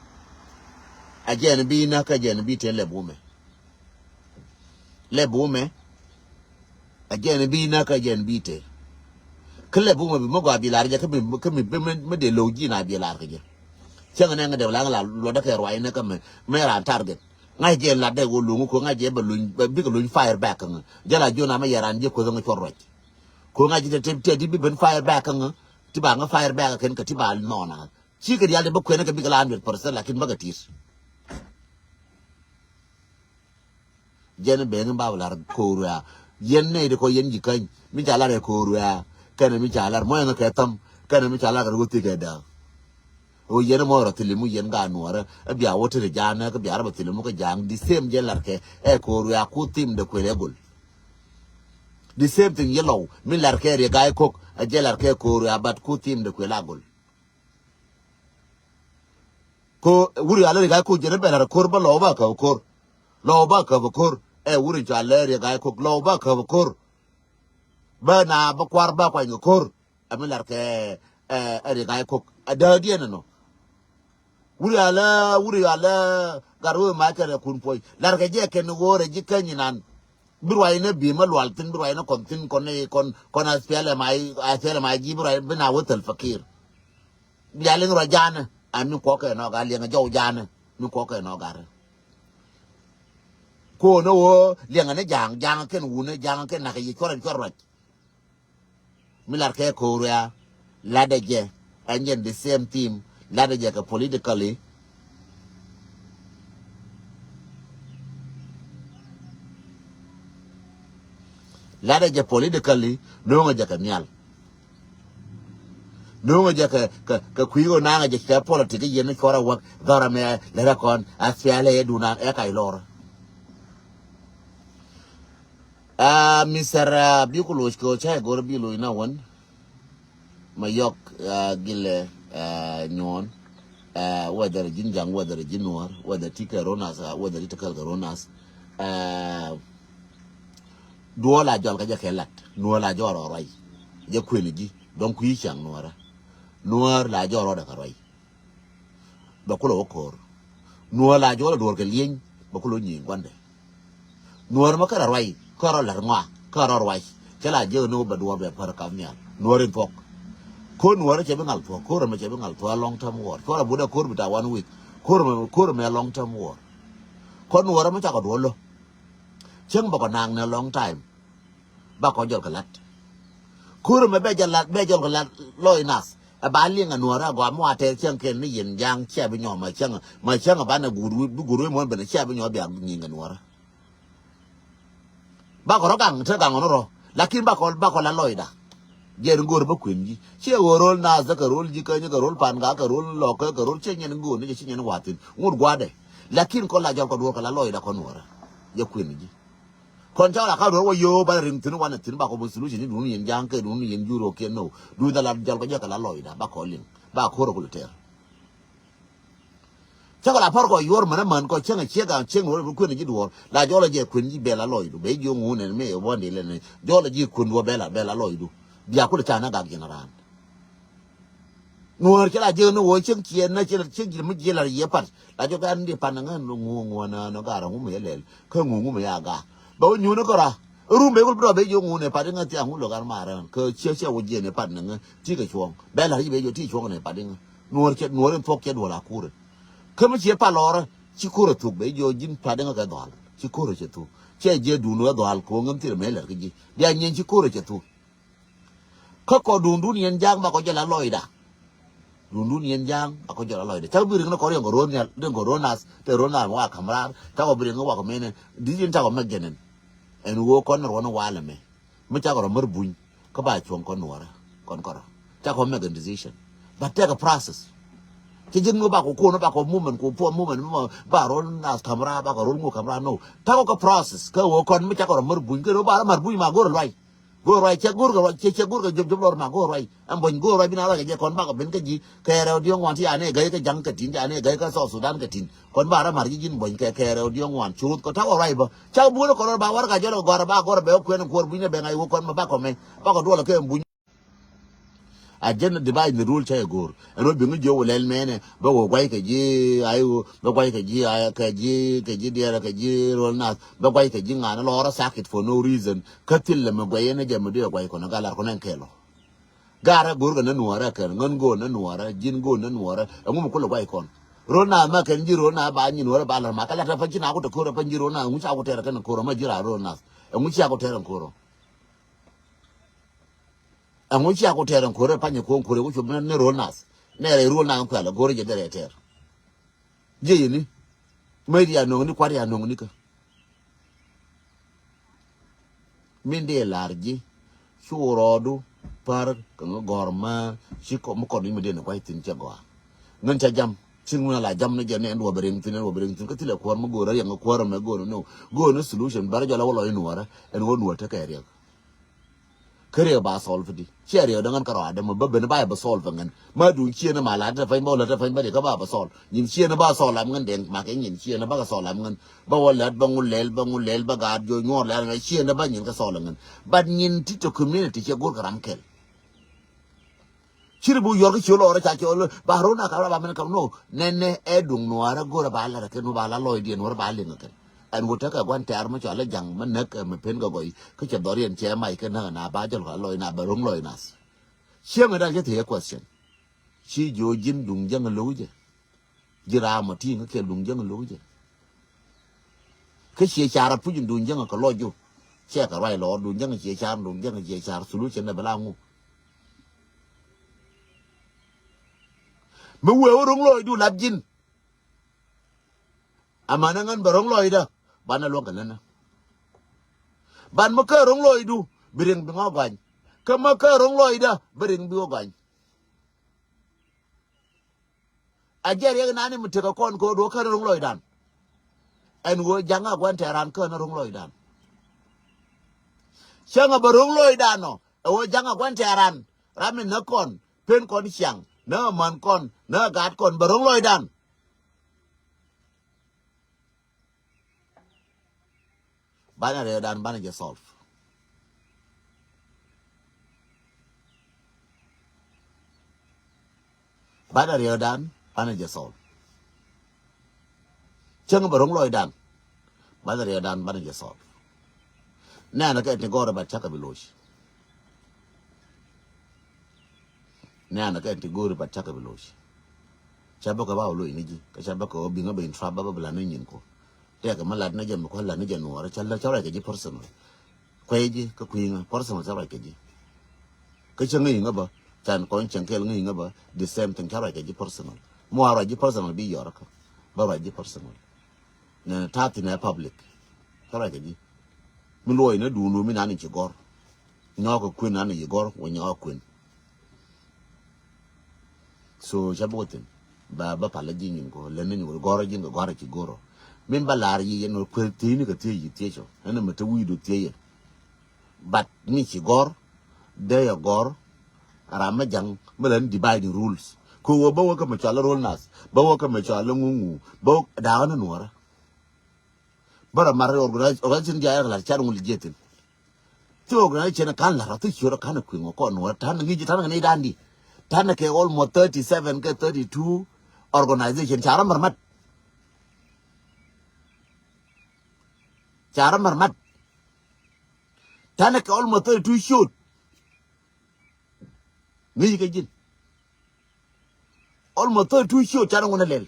A jɛn bi na kä jɛn bi te lɛ bumɛ. Lɛ bumɛ. A jɛn bi na kä jɛn bi te. Kä lɛ bumɛ bi mɔ gɔaa bi lar jɛ kä mi kä mi bi mɛ dee lo̱w ji̱n a bi lar kɛ jɛ. Cäŋ nɛ ŋä dee la ŋä la luɔt dä kɛ ruac nɛ kä mɛ mɛ ran target. Ŋa̱c jɛ lat dee wä luŋ ko ŋa̱c jɛ bɛ luny bikɛ luny fire back ŋä. Jɛ la jiɔn amɛ yɛ ran jɛ kueth ŋä cuɔr ruac. Ko ŋa̱c jɛ te te ti bi ben fire back ŋä. Ti ba ŋä fire back kɛn kɛ ti ba nɔna. Ci kɛ dial de bä kuɛn kɛ bikɛ la hundred percent lakin bä kɛ tit. Jɛn ben ba lar ko̱r wia. Yɛn nɛ de kɔ yɛn ji̱ käny mi ca lar ɛ ko̱r wia. Kɛnɛ mi ca lar mɔ yɛn kɛ tham kɛnɛ mi ca lar kɛ ruthi kɛ da. O yɛn mɔ rɔ thilimu yɛn ga nuɔrɛ. Ɛ bia wä ti ri ja̱a̱n ɛ kɛ bia rɔ bä thilimu kɛ ja̱a̱n di same jɛ lar kɛ ɛ ko̱r wia ku thim de kuɛl ɛ gol. The same thing yɛ lɔw mi lar kɛ ri ga̱a̱c ko̱k ɛ jɛ lar kɛ ko̱r wia but ku thim de kuɛl a gol. Ko wuri alɛ ri ga̱a̱c ko̱k jɛn ɛ bɛ lar ko̱r bä lɔw ba käp ko̱r. Lɔw ba käp ko̱r ɛ wuri cua lɛ ri ga̱a̱c ko̱k lɔw ba käp ko̱r. Bä na bä kuar ba kuany kɛ ko̱r. Ɛ mi lar kɛ ɛ ri ga̱a̱c ko̱k ɛ däädiɛn ɛnɔ. Wuri alä wuri alä gat wee ma kɛn ɛ kun puɔ̱c lar kɛ jɛ kɛn ɣöörɛ ji̱ käny inan. Bi ruac ni bi mä lual thin bi ruac ni kɔn thin kɔn ni kɔn kɔn a thiɛlɛ ma a thiɛlɛ ma ji̱ bi ruac bi na wee thäl fakir. Bia liŋ ruac ja̱a̱nä a mi kuɔkɛ nɔɔk a liɛŋ a jɔw ja̱a̱nä mi kuɔkɛ nɔɔk gat. Ko̱n ɛ ɣöö liɛŋɛ ni ja̱a̱ŋ ja̱a̱ŋ kɛn wunä ja̱a̱ŋ kɛn nakä yi cuɔr ɛn cuɔr ruac. Mi lar kɛ ko̱r wia ladɛ jɛ ɛn jɛn the same thing ladɛ jɛ kɛ politically. Ladɛ jɛ politically no̱o̱ŋɛ jɛ kɛ nhial. No̱o̱ŋɛ jɛ kɛ kɛ kɛ kui̱ ɣöö naŋɛ jɛ kɛ politic yɛn ni cuɔrɛ wäk dhɔrɛ mɛ lɛrɛ kɔn a thialɛ yɛ dunan ɛ kac lɔrä. Ah, Mister, ah, Bikuloc kɛ cä go̱r bi loc na wän. Ma yɔk, ah, gilɛ, ah, nyuɔn. Ah, whether ji̱n jaŋ, whether ji̱n nuɔr, whether ti kɛ ronas, ah, whether ti kɛ ronas. Ah, duɔl a jɔl ka jɛ kɛ lat. Nuɔr la jɔl rɔ ruac. Jɛ kuën ji̱. Dɔŋ kui̱ caŋ nuɔrä. Nuɔr la jɔl rɔ dɛ ka ruac. Bɛ kulɛ wä ko̱r. Nuɔ̱ɔ̱r la jɔl a duɔ̱ɔ̱r kɛ lieny bɛ kulɛ wä nyieny gua̱ndɛ. Nuɔ̱ɔ̱r mɛ kärɛ ruac kärɛ la̱r ŋɔa kärɛ ruac. Cɛ la jiäk ni wä bɛ duɔ̱ɔ̱r bɛ pär kap nhial nuɔ̱ɔ̱r in thuɔ̱k. Ko̱r nuɔ̱ɔ̱r cɛ bi ŋal thuɔ̱k ko̱r ɛmɛ cɛ bi ŋal thuɔ̱k a long term war. Cuɔr a but ɛ ko̱r bi ta one week. Ko̱r ɛmɛ ko̱r ɛmɛ a long term war. Kɔn nuɔ̱ɔ̱r ɛmɛ cakɔ duɔ̱ɔ̱r lo̱. Cäŋ bɛ kɔ naŋ ni long time. Ba kɔ jɔl kɛ lat. Ko̱r ɛmɛ bɛ jɛ lat bɛ jɔl kɛ lat lɔc nath. Ɛ ba liŋ ɛ nuɔ̱ɔ̱rä gɔaa mi wa tɛth cäŋ kɛn ni yɛn ja̱a̱ŋ cia bi nyɔk ma cäŋ ma cäŋ ɛ banɛ guur wi̱i̱ bi guur wi̱i̱ muɔ̱n ben cia bi nyɔk bia nyiŋ kɛ nuɔ̱ɔ̱rä. Ba kɔ rɔ gaŋ te gaŋ ɔn rɔ lakin ba kɔ ba kɔ la lɔcda. Jɛn go̱o̱r bä kuën ji̱ ciɛ ɣöö ro̱l nath kɛ ro̱l ji̱ käny kɛ ro̱l pan gak kɛ ro̱l lɔk kɛ kɛ ro̱l ciɛ nyɛn go̱o̱r ni cɛ ci nyɛn wathin ŋut gua̱dɛ. Lakin kɔ la jɔl kɔ duɔ̱ɔ̱r kɛ la lɔcda kɔ nuɔ̱ɔ̱rä. Jɛ kuën ji̱. Kɔn ca la ka duɔr wä yo ba riŋ thin wanɛ thin ba kɔ bä solution ni dun yen jaŋ kɛ dun yen juro kɛ no dun da la jal kɔ jɛ kɛ la lɔy da ba kɔ liŋ ba kɔ rɔ kul ter. Cä kɔ la par kɔ yor mɛn mɛn kɔ cäŋ ciek a cäŋ wä kuen ji duɔr la jɔl jɛ kuen ji bɛ la lɔy du bɛ jo ŋun ne me wä ni le ne jɔl ji kuen wä bɛ la bɛ la lɔy du. Bia kul ca na gak jin ran. Nuɔ̱ɔ̱r cɛ la jiäk ni ɣöö cieŋ ciɛ nä cɛ la cieŋ ji̱ mi jiɛ la yɛ pat la jɔ gan di pan ŋä ŋu ŋu na nɔ gar ŋu mi yɛ lɛl kä ŋu ŋu mi ya ga. Bɛ wä nyuun kɔ ra rum bɛ kul bi dɔ bɛ jiɛ ŋu ni pat ŋä thiaŋ ŋu lɔ gar mar kä ciɛ ciɛ wä jiɛ ni pat ni ŋä ti kɛ cuɔ̱ŋ bɛ la ri bɛ jɔ ti cuɔ̱ŋ ni pat ŋä. Nuɔ̱ɔ̱r cɛ nuɔ̱ɔ̱r in thuɔk cɛ duɔl a kur. Kä mi ciɛ pa lɔrä ci kur a thuk bɛ jɔ ji̱n pat ŋä kɛ dhɔal ci kur a cɛ thuk cɛ jiɛ dun wä dhɔal kɛ wä ŋä mi thil mɛ lɛr kä ji̱ bia nyieny ci kur a cɛ thuk. Kä kɔ dundun yɛn ja̱a̱ŋ ba kɔ jɛ la lɔcda. Dundun yɛn ja̱a̱ŋ ba kɔ jɛ la lɔcda cak bi riŋ ni kɔ riŋ kɔ ro̱o̱n nhial riŋ kɔ ro̱o̱n nath te ro̱o̱n nath mi wa ka̱m raar cak kɔ bi riŋ ni wa kɔ menen. Di̱t in cak kɔ mɛk jɛnɛn. Ɛn ɣöö kɔn ruɔ̱n walɛ mɛ mi cak rɔ mär buny kä ba cuɔ̱ŋ kɔn nuɔrä kɔn kɔrɔ cak kɔ mɛk in decision. But take a process. Cɛ ji̱n ŋö ba kɔ ko̱n ba kɔ movement kɔ puɔ movement mi ba ro̱o̱n nath ka̱m raar ba kɔ ro̱o̱n ŋö ka̱m raar no. Cak kɔ kɛ process kä ɣöö kɔn mi cak rɔ mär buny kä rɔ ba rɔ mär buny ma go̱r luay. Go̱o̱r ruac cɛ go̱o̱r kɛ ruac cɛ cɛ go̱o̱r kɛ jop jop lɔr ma go̱o̱r ruac. Ɛn buɔ̱ny go̱o̱r ruac bi na ruac kɛ jɛ kɔn bakɔ ben kä ji̱ kɛ rɛw diɔ̱ŋ wan ti anɛ gäi kä ja̱ŋ kɛ tin ti anɛ gäi kä South Sudan kɛ tin. Kɔn ba rɛ mar ji̱ ji̱n buɔ̱ny kɛ kɛ rɛw diɔ̱ŋ wan cuuth kɔ ta̱wä ruac bä. Cak buɔ̱n kɔn ba war ka jɔl kɛ gɔr ba gɔr bɛ wä kuɛn kuɔr buny na bɛ ŋa̱c wä kɔn ma bakɔ mɛ bakɔ duɔl kɛ buny. A jɛn divide ni rule cɛ go̱o̱r. Ɛn wä biŋ jiö wä lɛl mɛnɛ bä wä guay kɛ ji̱ ay wä bä guay kɛ ji̱ ay kɛ ji̱ kɛ ji̱ diɛɛr kɛ ji̱ rol nath bä guay kɛ ji̱ ŋa̱n lɔɔr a sakit for no reason. Kä thil lɛ mɛ guay ɛn ɛ jɛ mɛ duɛ guay kɔn ɛ gal lar kɔn ɛn kɛl ɔ. Garɛ go̱o̱r kɛ nä nuɔrɛ kɛn ŋän go̱o̱r nä nuɔrɛ ji̱n go̱o̱r nä nuɔrɛ ɛŋu mɛ kulɛ guay kɔn. Rol nath mɛ kɛn ji̱ rol nath ba nyi nuɔrɛ ba lar ma kɛ lat ɛ pa ji̱ na ku te ko̱r ɛ pa ji̱ rol nath ɛŋu ca ku tɛr ɛ kɛn ko̱r ɛ ma ji̱ ra rol nath. Ɛŋu cia ku tɛr ɛ ko̱r ɔ. Ɛŋu cia ku tɛɛr ɛn ko̱rɛ panyɛ ko̱o̱ŋ ko̱rɛ ku cop ni ro̱l nath. Nɛ rɛy ro̱l nath kuɛl ɛ go̱rɛ jɛ derɛ tɛɛr. Jiɛ yini. Mɛy di anɔŋni kuat di anɔŋni kä. Min dee lar ji̱. Cu rɔɔdu par kɛ ŋä gɔr ma ci kɔ mi kɔn mi dee ni kuac thin cɛ gɔa. Ŋän ca jam. Cin ŋun ala jam ni jɛ ni ɛn wä bɛ reŋ thin ɛn wä bɛ reŋ thin kä thilɛ kuɔr mi go̱rɛ riɛŋ kuɔr mɛ go̱rɛ no. Go̱rɛ ni solution bɛr jɔl a wä lɔ in wärä ɛn wä nuɔr tekɛ riɛk. Kä riɛk ba solve di ciɛ riɛk däŋ ɣän kärɔa dämä bä ben ba yɛ bä solve ŋän. Ma duŋ ciënä ma la̱t te pany bä wä la̱t te pany bä di kä ba bä solve nyin ciënä ba solve am ŋän den makɛ nyin ciënä ba kɛ solve am ŋän. Bä wä la̱t bä ŋu lɛl bä ŋu lɛl bä gaat jiɔ nyuɔr lɛl ŋän ciënä ba nyin kä solve ŋän. But nyin ti te community ciɛ go̱r kɛ ram kɛl. Ciri bu yɔr kä ciö lɔrä ca cɔl ba rona ka ba mɛn kam no. Nɛnɛ ɛ duŋ nuarä go̱rä ba lar kɛ nu ba la lɔy diɛ nuarä ba liŋ kɛn. Ɛn wut tekɛ guan tɛɛr mi cɔal i̱ ja̱ŋ mi näk ɛ mi pen kɛ gɔy kä cɛ dhɔriɛn cɛ mac kɛ näk na ba jɔl kɛ lɔy na bɛ ro̱ŋ lɔy nath. Cieŋ ɛ dan cɛ thiee question. Ci jiö ji̱n duŋ jäŋ lo̱k jɛ. Ji̱ raam ɔ ti̱i̱ŋ kä kɛ duŋ jäŋ lo̱k jɛ. Kä ciɛ car a puc in duŋ jäŋ kɛ lɔc ju. Cɛ kɛ ruac lɔɔr duŋ jäŋ ciɛ car duŋ jäŋ ciɛ car solution ɛ bɛ la ŋu. Mi wee wä ro̱ŋ lɔcdu lap ji̱n. Amanɛ ŋän bɛ ro̱ŋ lɔcdä banɛ luäŋ kɛ länä. Ban mi kä ro̱ŋ lɔcdu bi riŋ bi ŋɔ gɔany. Kä mi kä ro̱ŋ lɔcdä bi riŋ bi wä gɔany. A jɛ riɛk nani mi tekɛ kɔn kɛ ɣöö duɔ kä ro̱ŋ lɔcdan. Ɛn ɣöö ja̱ŋ a gua̱n tɛɛran kä ni ro̱ŋ lɔcdan. Cäŋ a bɛ ro̱ŋ lɔcdan ɔ ɛ ɣöö ja̱ŋ a gua̱n tɛɛran. Ram mi näk kɔn pen kɔn ciaŋ näk a män kɔn näk a gaat kɔn bɛ ro̱ŋ lɔcdan. Banɛ rɛwdan banɛ jɛ solve. Banɛ rɛwdan banɛ jɛ solve. Cäŋ bɛ ro̱ŋ lɔcdan. Banɛ rɛwdan banɛ jɛ solve. Nɛnɛ kɛ ti gɔrɛ ba cakɛ bi loc. Nɛnɛ kɛ ti go̱o̱ri bat cakɛ bi loc. Ca bä kɛ ba wä loc ni ji̱ kä ca bä kɛ wä biŋä ben trap bä bä bi lan ni nyin ko. Tɛkɛ mi lat ni jɛ mi kua̱ lat ni jɛ nuɔɔrä ca lä ca ruac kɛ ji̱ personal. Kuɛy ji̱ kä kui̱ŋä personal ca ruac kɛ ji̱. Kä cä ŋäc ŋä bä can kɔn cäŋ kɛl ŋäc ŋä bä the same thing ca ruac kɛ ji̱ personal. Mi wa ruac ji̱ personal bi yɔrä kä bä ruac ji̱ personal. Nɛ ta̱a̱ thin ɛ public. Kä ruac kɛ ji̱ mi luɔc ni duundu mi nan in ci gɔr. Nyɔɔk kɛ kuën nan in ci gɔr wä nyɔɔk kuën. So ca bok thin ba ba pal ji̱ nyin ko lɛn ni nyuur gɔr ji̱n kɛ gɔr ci gɔr. Min ba lar yi yɛn wä kuën thiec ni kɛ thiec yi thiec ɔ ɛn mɛ te wi̱i̱du thiec yɛ. But mi ci gɔr dee yɛ gɔr. Ram mɛ jaŋ mɛ lɛn dividing rules. Ko wä bä wä kä mɛ cɔal rol nath bä wä kä mɛ cɔal ŋuŋu bä wä da̱a̱k ni nuɔrä. Bä rɔ mar organize organization jɛ ayɛ kɛ lar car ŋul jiɛ thin. Ti organization kan lar a thi ciöt kan kuiŋ kɔn nuɔrä tan ŋi̱c tan ŋi̱c dan di. Tan kɛ almost thirty seven kɛ thirty two organization ca rɔ mar mat. Ca rɔ mar mat. Tan kɛ almost thirty two ciöt. Ŋi̱i̱c kɛ ji̱n. Almost thirty two ciöt canɛ ŋun ɛ lɛl.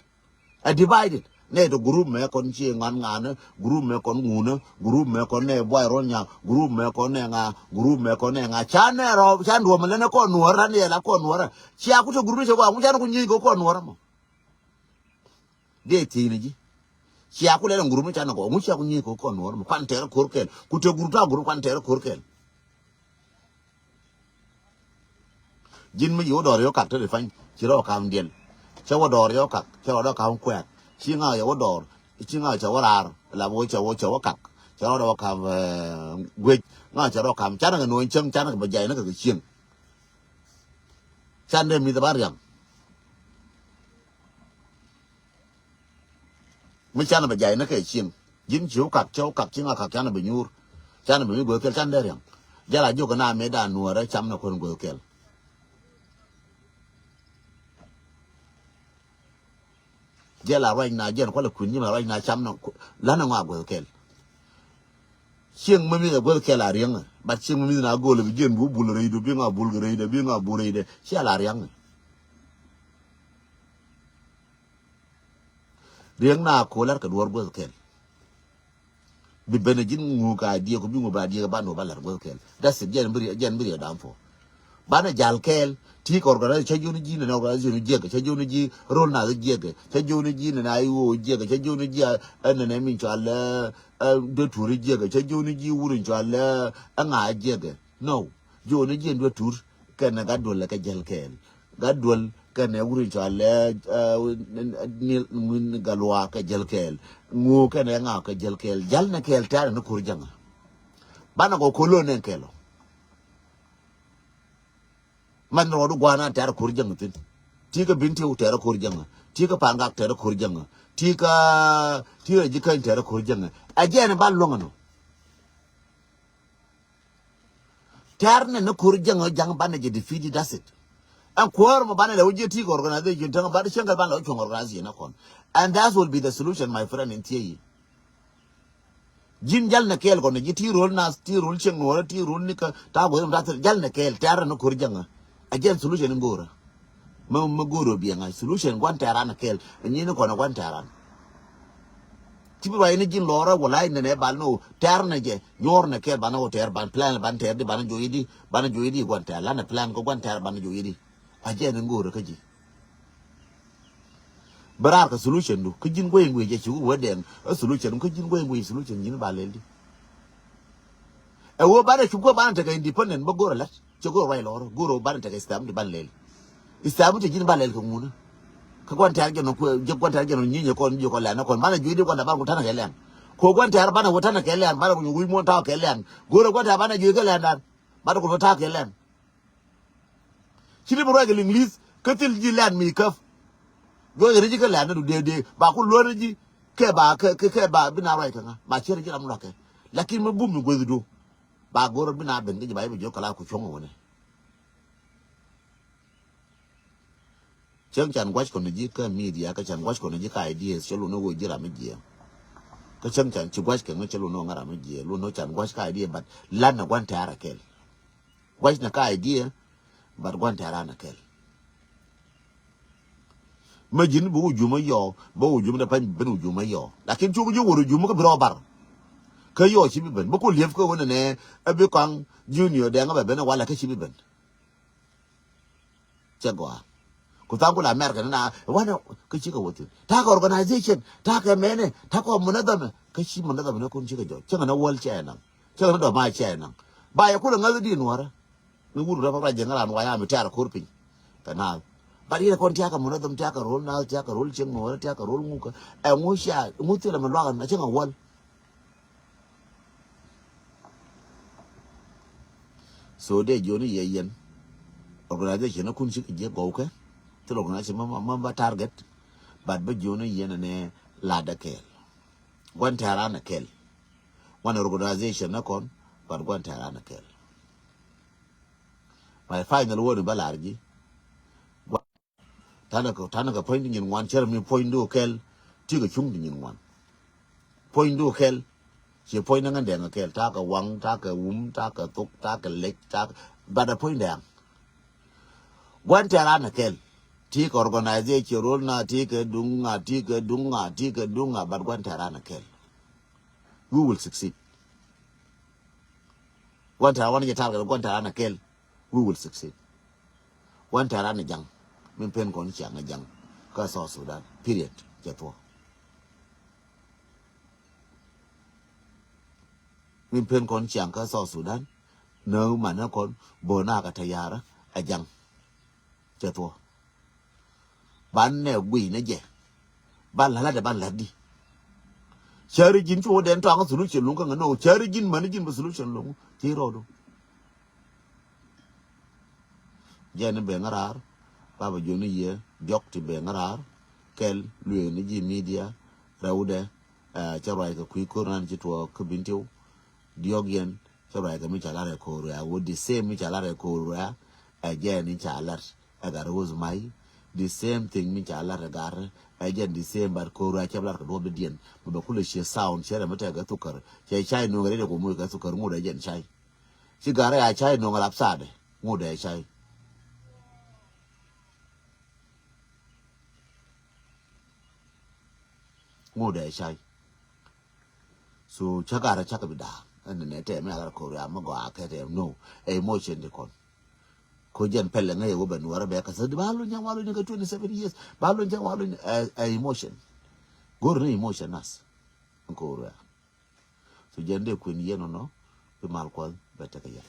Ɛ divided nɛ tɔ group mɛ kɔn cie ŋan ŋanä group mɛ kɔn ŋunä group mɛ kɔn nɛ buay rol nya group mɛ kɔn nɛ ŋa group mɛ kɔn nɛ ŋa canɛ rɔ can ruɔm lɛnɛ kɔn nuɔrä nɛ la kɔn nuɔrä. Cia ku tɔ group ni cɛ kɔn ŋu canɛ ku nyi̱i̱c kɛ kɔn nuɔrä mɔ. Dee thiecni ji̱. Cia ku lɛl ɛn gurup mi canɛ gɔɔ ŋu cia ku nyiec kɛ kɔn nuɔr mi kuan tɛɛr ko̱r kɛl ku te gurup ta gurup kuan tɛɛr ko̱r kɛl. Ji̱n mi ci wä dɔɔr yɔ kak te ri pany ci rɔ kam diɛl. Cɛ wä dɔɔr yɔ kak cɛ rɔ dɔ kam kuɛɛk ci ŋa̱ yɛ wä dɔɔr ci ŋa̱ cɛ wä raar. La bä wä cɛ wä cɛ wä kak Cɛ rɔ dɛ wä kam guec ŋa cɛ rɔ kam canɛ kɛ nuɔ̱ny cäŋ canɛ kɛ bɛ jay ni kɛ kɛ cieŋ. Can dee mi̱th ɛ ban riaŋ. Mi canɛ bɛ jay ni kɛ cieŋ. Ji̱n ci wä kak cɛ wä kak ci ŋa kak canɛ bɛ nyuur. Canɛ bɛ mi gueth kɛl can dee riaŋ. Jɛ la jiök kɛ na mëë dan nuɔɔrɛ cam ni kuän gueth kɛl. Jɛ la ruac na jɛn kualɛ kui̱n ji̱ ma ruac na cam na lanɛ ŋɔak gueth kɛl. Cieŋ mi mi̱th ɛ gueth kɛl a riäŋ. Bat cieŋ mi mi̱th na go̱o̱l bi jiɛn bu bul rɛydɛ bi ŋɔak bul kɛ rɛydɛ bi ŋɔak bul rɛydɛ. Cia la riäŋ. Riäŋ na ko̱l lar kɛ duɔ̱ɔ̱r gueth kɛl. Bi ben a ji̱n ŋu ka diɛ ku bi ŋu ba diɛ ka ban wä ba lar gueth kɛl. That's it. Jɛn bi riɛ jɛn bi riɛ dam po. Banɛ jal kɛɛl ti kɛ organization cä joni ji̱ nɛnɛ organization jiɛk cä joni ji̱ rol nath jiɛk cä joni ji̱ nɛnɛ ayi wo jiɛk cä joni ji̱ a nɛnɛ min cɔal ɛ duet tur jiɛk cä joni ji̱ wur in cɔal ɛ ŋa jiɛk. No. Joni ji̱ in duet tur kɛnɛ gat duel kɛ jɛl kɛɛl. Gat duel kɛnɛ wur in cɔal ɛ ni ŋuin galua kɛ jɛl kɛɛl. Ŋu kɛnɛ ŋa kɛ jɛl kɛɛl jal nɛ kɛɛl tɛɛrɛ ni kur jäŋä. Banɛ kɔ kolo nɛ kɛɛl ɔ. Man rɔɔdu gua̱a̱n an tɛɛr ko̱r jäŋ thi̱n. Ti̱i̱ kä Bintiu tɛɛr ko̱r jäŋ. Ti̱i̱ kä Pangak tɛɛr ko̱r jäŋ. Ti̱i̱ kä ti̱i̱ kä Jikäny tɛɛr ko̱r jäŋ. Ɛ jɛɛn ba luɔ̱ŋ ɛnɔ. Tɛɛr nɛ ni ko̱r jäŋ, jäŋ banɛ jɛ defeat, that's it. Ɛn kuäär mɔ banɛ lɛ wä jiɛ ti̱i̱ kɛ organization täŋ banɛ cieŋ kɛ banɛ lɛ wä cuɔ̱ŋ organization ɛ kɔn. And that will be the solution, my friend, in thiee yi. Ji̱n jal nɛ kɛɛl kɔn ji̱ ti ro̱l nath ti ro̱l cieŋ nuɔ̱ɔ̱rä ti ro̱l nikä ta̱a̱ guäth mi ta̱a̱ thil jal nɛ kɛɛl tɛ̈rä ni ko̱r jäŋä. A jɛn solution in go̱o̱rä. Mä mä go̱o̱rä biɛŋä solution gua̱n tɛ̈ran nɛ kɛɛl. Nyin ni kɔn gua̱n tɛ̈ran. Ci bi ruac ni ji̱n lɔɔrä wala in nɛnɛ bal ni wä tɛ̈r nɛ jɛ nyuɔ̱ɔ̱r nɛ kɛɛl banɛ wä tɛ̈r ban plan ban tɛ̈r di banɛ jo̱o̱c di banɛ jo̱o̱c di gua̱n tɛ̈r lanɛ plan kɛ gua̱n tɛ̈r banɛ jo̱o̱c di. A jɛn in go̱o̱rä kä ji̱. Bä raar kɛ solution du kä ji̱n guey guey jɛ ci wä wä dɛŋ. Ɛ solution kä ji̱n guey guey solution ji̱n ba lɛl di. Ɛ wä banɛ cup kä banɛ tekɛ independent bä go̱r ɛ la̱t cɛ go̱r ruac lɔr go̱r ɛ wä banɛ tekɛ istam di ban lɛl. Istam di ji̱n ba lɛl kɛ ŋunä. Kä guan tɛr jɛ nɔ kuɛ jɛ guan tɛr jɛ nɔ nyinyɛ kɔn ji̱ kɔ lɛn kɔn banɛ jui̱ di guan dɛ ban ku tanɛ kɛ lɛn. Kɔ guan tɛr banɛ wä tanɛ kɛ lɛn banɛ ku nyuŋ wi̱i̱ muɔ̱n ta̱a̱ kɛ lɛn go̱r ɛ guan tɛr banɛ jui̱ kɛ lɛn dan. Banɛ ku lɔ ta̱a̱ kɛ lɛn. Ci ti bi ruac kɛ Liŋli̱th kä thil ji̱ lɛn mi käp. Juɔc kɛ ri ji̱ kä lɛn ni du dee dee ba ku luɔ̱n ri ji̱ kɛ ba kɛ kɛ kɛ ba bi na ruac kɛ ŋa ba cier ji̱ ram lua̱kɛ. Lakin mi bum mi gueth du ba go̱r bi na ben kä ji̱ ba ji̱ bi jiök kɛ la ku cuɔ̱ŋ wä ni. Cäŋ can gua̱c kɔn ji̱ kä media kä can gua̱c kɔn ji̱ kä ideas cä lun ni wä ji̱ ram mi jiɛ. Kä cäŋ can ci gua̱c kɛ ŋä cä lun ni wä ŋä ram mi jiɛ lun ni can gua̱c kä idea but lan ni gua̱n tɛ̈r a kɛl. Gua̱cnɛ ka idea, but gua̱n tɛ̈ran a kɛl. Mä ji̱n bi wä jumä yɔ bä wä jumä dɛ pa̱ny ben wä jumä yɔ lakin cuk ji̱ wä wä jumä kä bi rɔ bar. Kä yɔ ci bi ben bä ku liep kä wä nɛnɛ ɛ bi kɔaŋ junior dɛŋ bɛ ben ɛ walɛ kä ci bi ben. Cɛ gɔaa. Ku tha̱a̱ŋ ku la America ni na wanɛ kä cikɛ wä thi̱n ta̱a̱ kɛ organization ta̱a̱ kɛ mɛnɛ ta̱a̱ kɛ munadham kä ci munadham ni kun cikɛ jɔc cɛ ŋɛ ni wäl cɛ naŋ. Cä ɣän dɔ̱ ma cɛ naŋ ba yɛ kulɛ ŋäth di nuɔrä. Ni wur rɛp rɛp rɛp jɛ ŋäran wa ya mi tɛ̈r ko̱r piny. Kɛ naath bat yɛn kɔn tiakä mun rɛp tiakä ro̱l naath tiakä ro̱l cieŋ nuɔrä tiakä ro̱l ŋukä. Ɛŋu cia ŋu thilɛ mi luakä na cä ŋä wäl. So dee jiɔni yɛ yɛn. Organization ni kun cikɛ jiɛ gɔwkɛ. Thil organization ma ma ba target. Bat bä jiɔni yɛn ni ladä kɛɛl. Gua̱n tɛ̈ran ɛ kɛl. Gua̱n organization ni kɔn but gua̱n tɛ̈ran ɛ kɛl. My final word in bä lar ji̱. Tanɛ kɛ tanɛ kɛ puɔ̱ny di nyin ŋuan cär mi puɔ̱ny di kɛl. Ti kɛ cuŋ di nyin ŋuan. Puɔ̱ny di kɛl. Ci puɔ̱ny di ŋän dɛŋ kɛl ta̱a̱ kɛ waŋ ta̱a̱ kɛ wum ta̱a̱ kɛ thok ta̱a̱ kɛ lec ta̱a̱ kɛ bat ɛ puɔ̱ny dɛŋ. Gua̱n tɛ̈ran ɛ kɛl. Ti kɛ organization rol na ti kɛ duŋ ŋa ti kɛ duŋ ŋa ti kɛ duŋ ŋa bat gua̱n tɛ̈ran ɛ kɛl. We will succeed. Gua̱n tɛ̈ran wanɛ jɛ target gua̱n tɛ̈ran ɛ kɛl. We will succeed. Gua̱n tɛ̈ran ɛ jaŋ. Min pen kɔn ciaŋ ɛ jaŋ. Kä South Sudan. Period. Cɛ thuɔ. Min pen kɔn ciaŋ kä South Sudan. Nä manä kɔn bö na kɛ tayara a jaŋ. Cɛ thuɔ. Ban nɛ guiy nɛ jɛ. Ban la̱t la̱t ban la̱t di. Cäri ji̱n cu wä dɛn tɔaŋ solution luŋ kä ŋä nɔ. Cäri ji̱n mäni ji̱n bä solution luŋ. Ti rɔɔdu. Jɛn ni ben ŋä raar. Baba joni yɛ diɔk ti ben ŋä raar. Kɛl lueeni ji̱ media. Rɛwdɛ. Cɛ ruac kɛ kui̱ ko̱r nan ci tuɔɔk kä bin tiw. Diɔk yɛn. Cɛ ruac kɛ mi ca lat ɛ ko̱r ruac. Wä di same mi ca lat ɛ ko̱r ruac. Ɛ jɛn ni ca lat. Ɛ gat rose mai. The same thing mi ca lat ɛ gat. Ɛ jɛn the same but ko̱r ruac cɛ lat kɛ duɔp di diɛn. Mɛ bɛ kulɛ ciɛ sound cɛ rɛ mi tɛk kɛ thukär. Cɛ cay nuŋ rɛ dɛ kɛ moc kɛ thukär ŋut ɛ jɛn cay. Ci gat rɛ a cay nuŋ rap sadɛ. Ŋut ɛ cay. Ŋut ɛ cay. So cä gat rɛ cä kɛ bi da̱a̱k. Ɛn nɛ tɛm mi a gat rɛ ko̱r ruac mi gɔaa kɛ tɛm no. Ɛ emotion di kɔn. Ko jɛn pɛlɛ ŋäc ɛ wä bɛ nuɔrɛ bɛ kɛ thäk di ba lony cäŋ wa lony kɛ twenty seven years. Ba lony cäŋ wa lony ɛ emotion. Go̱r ni emotion nas. Ɛn ko̱r ruac. So jɛn dee kuën yɛn nɔnɔ. Bi mal kuɔth bɛ tekɛ yɛ.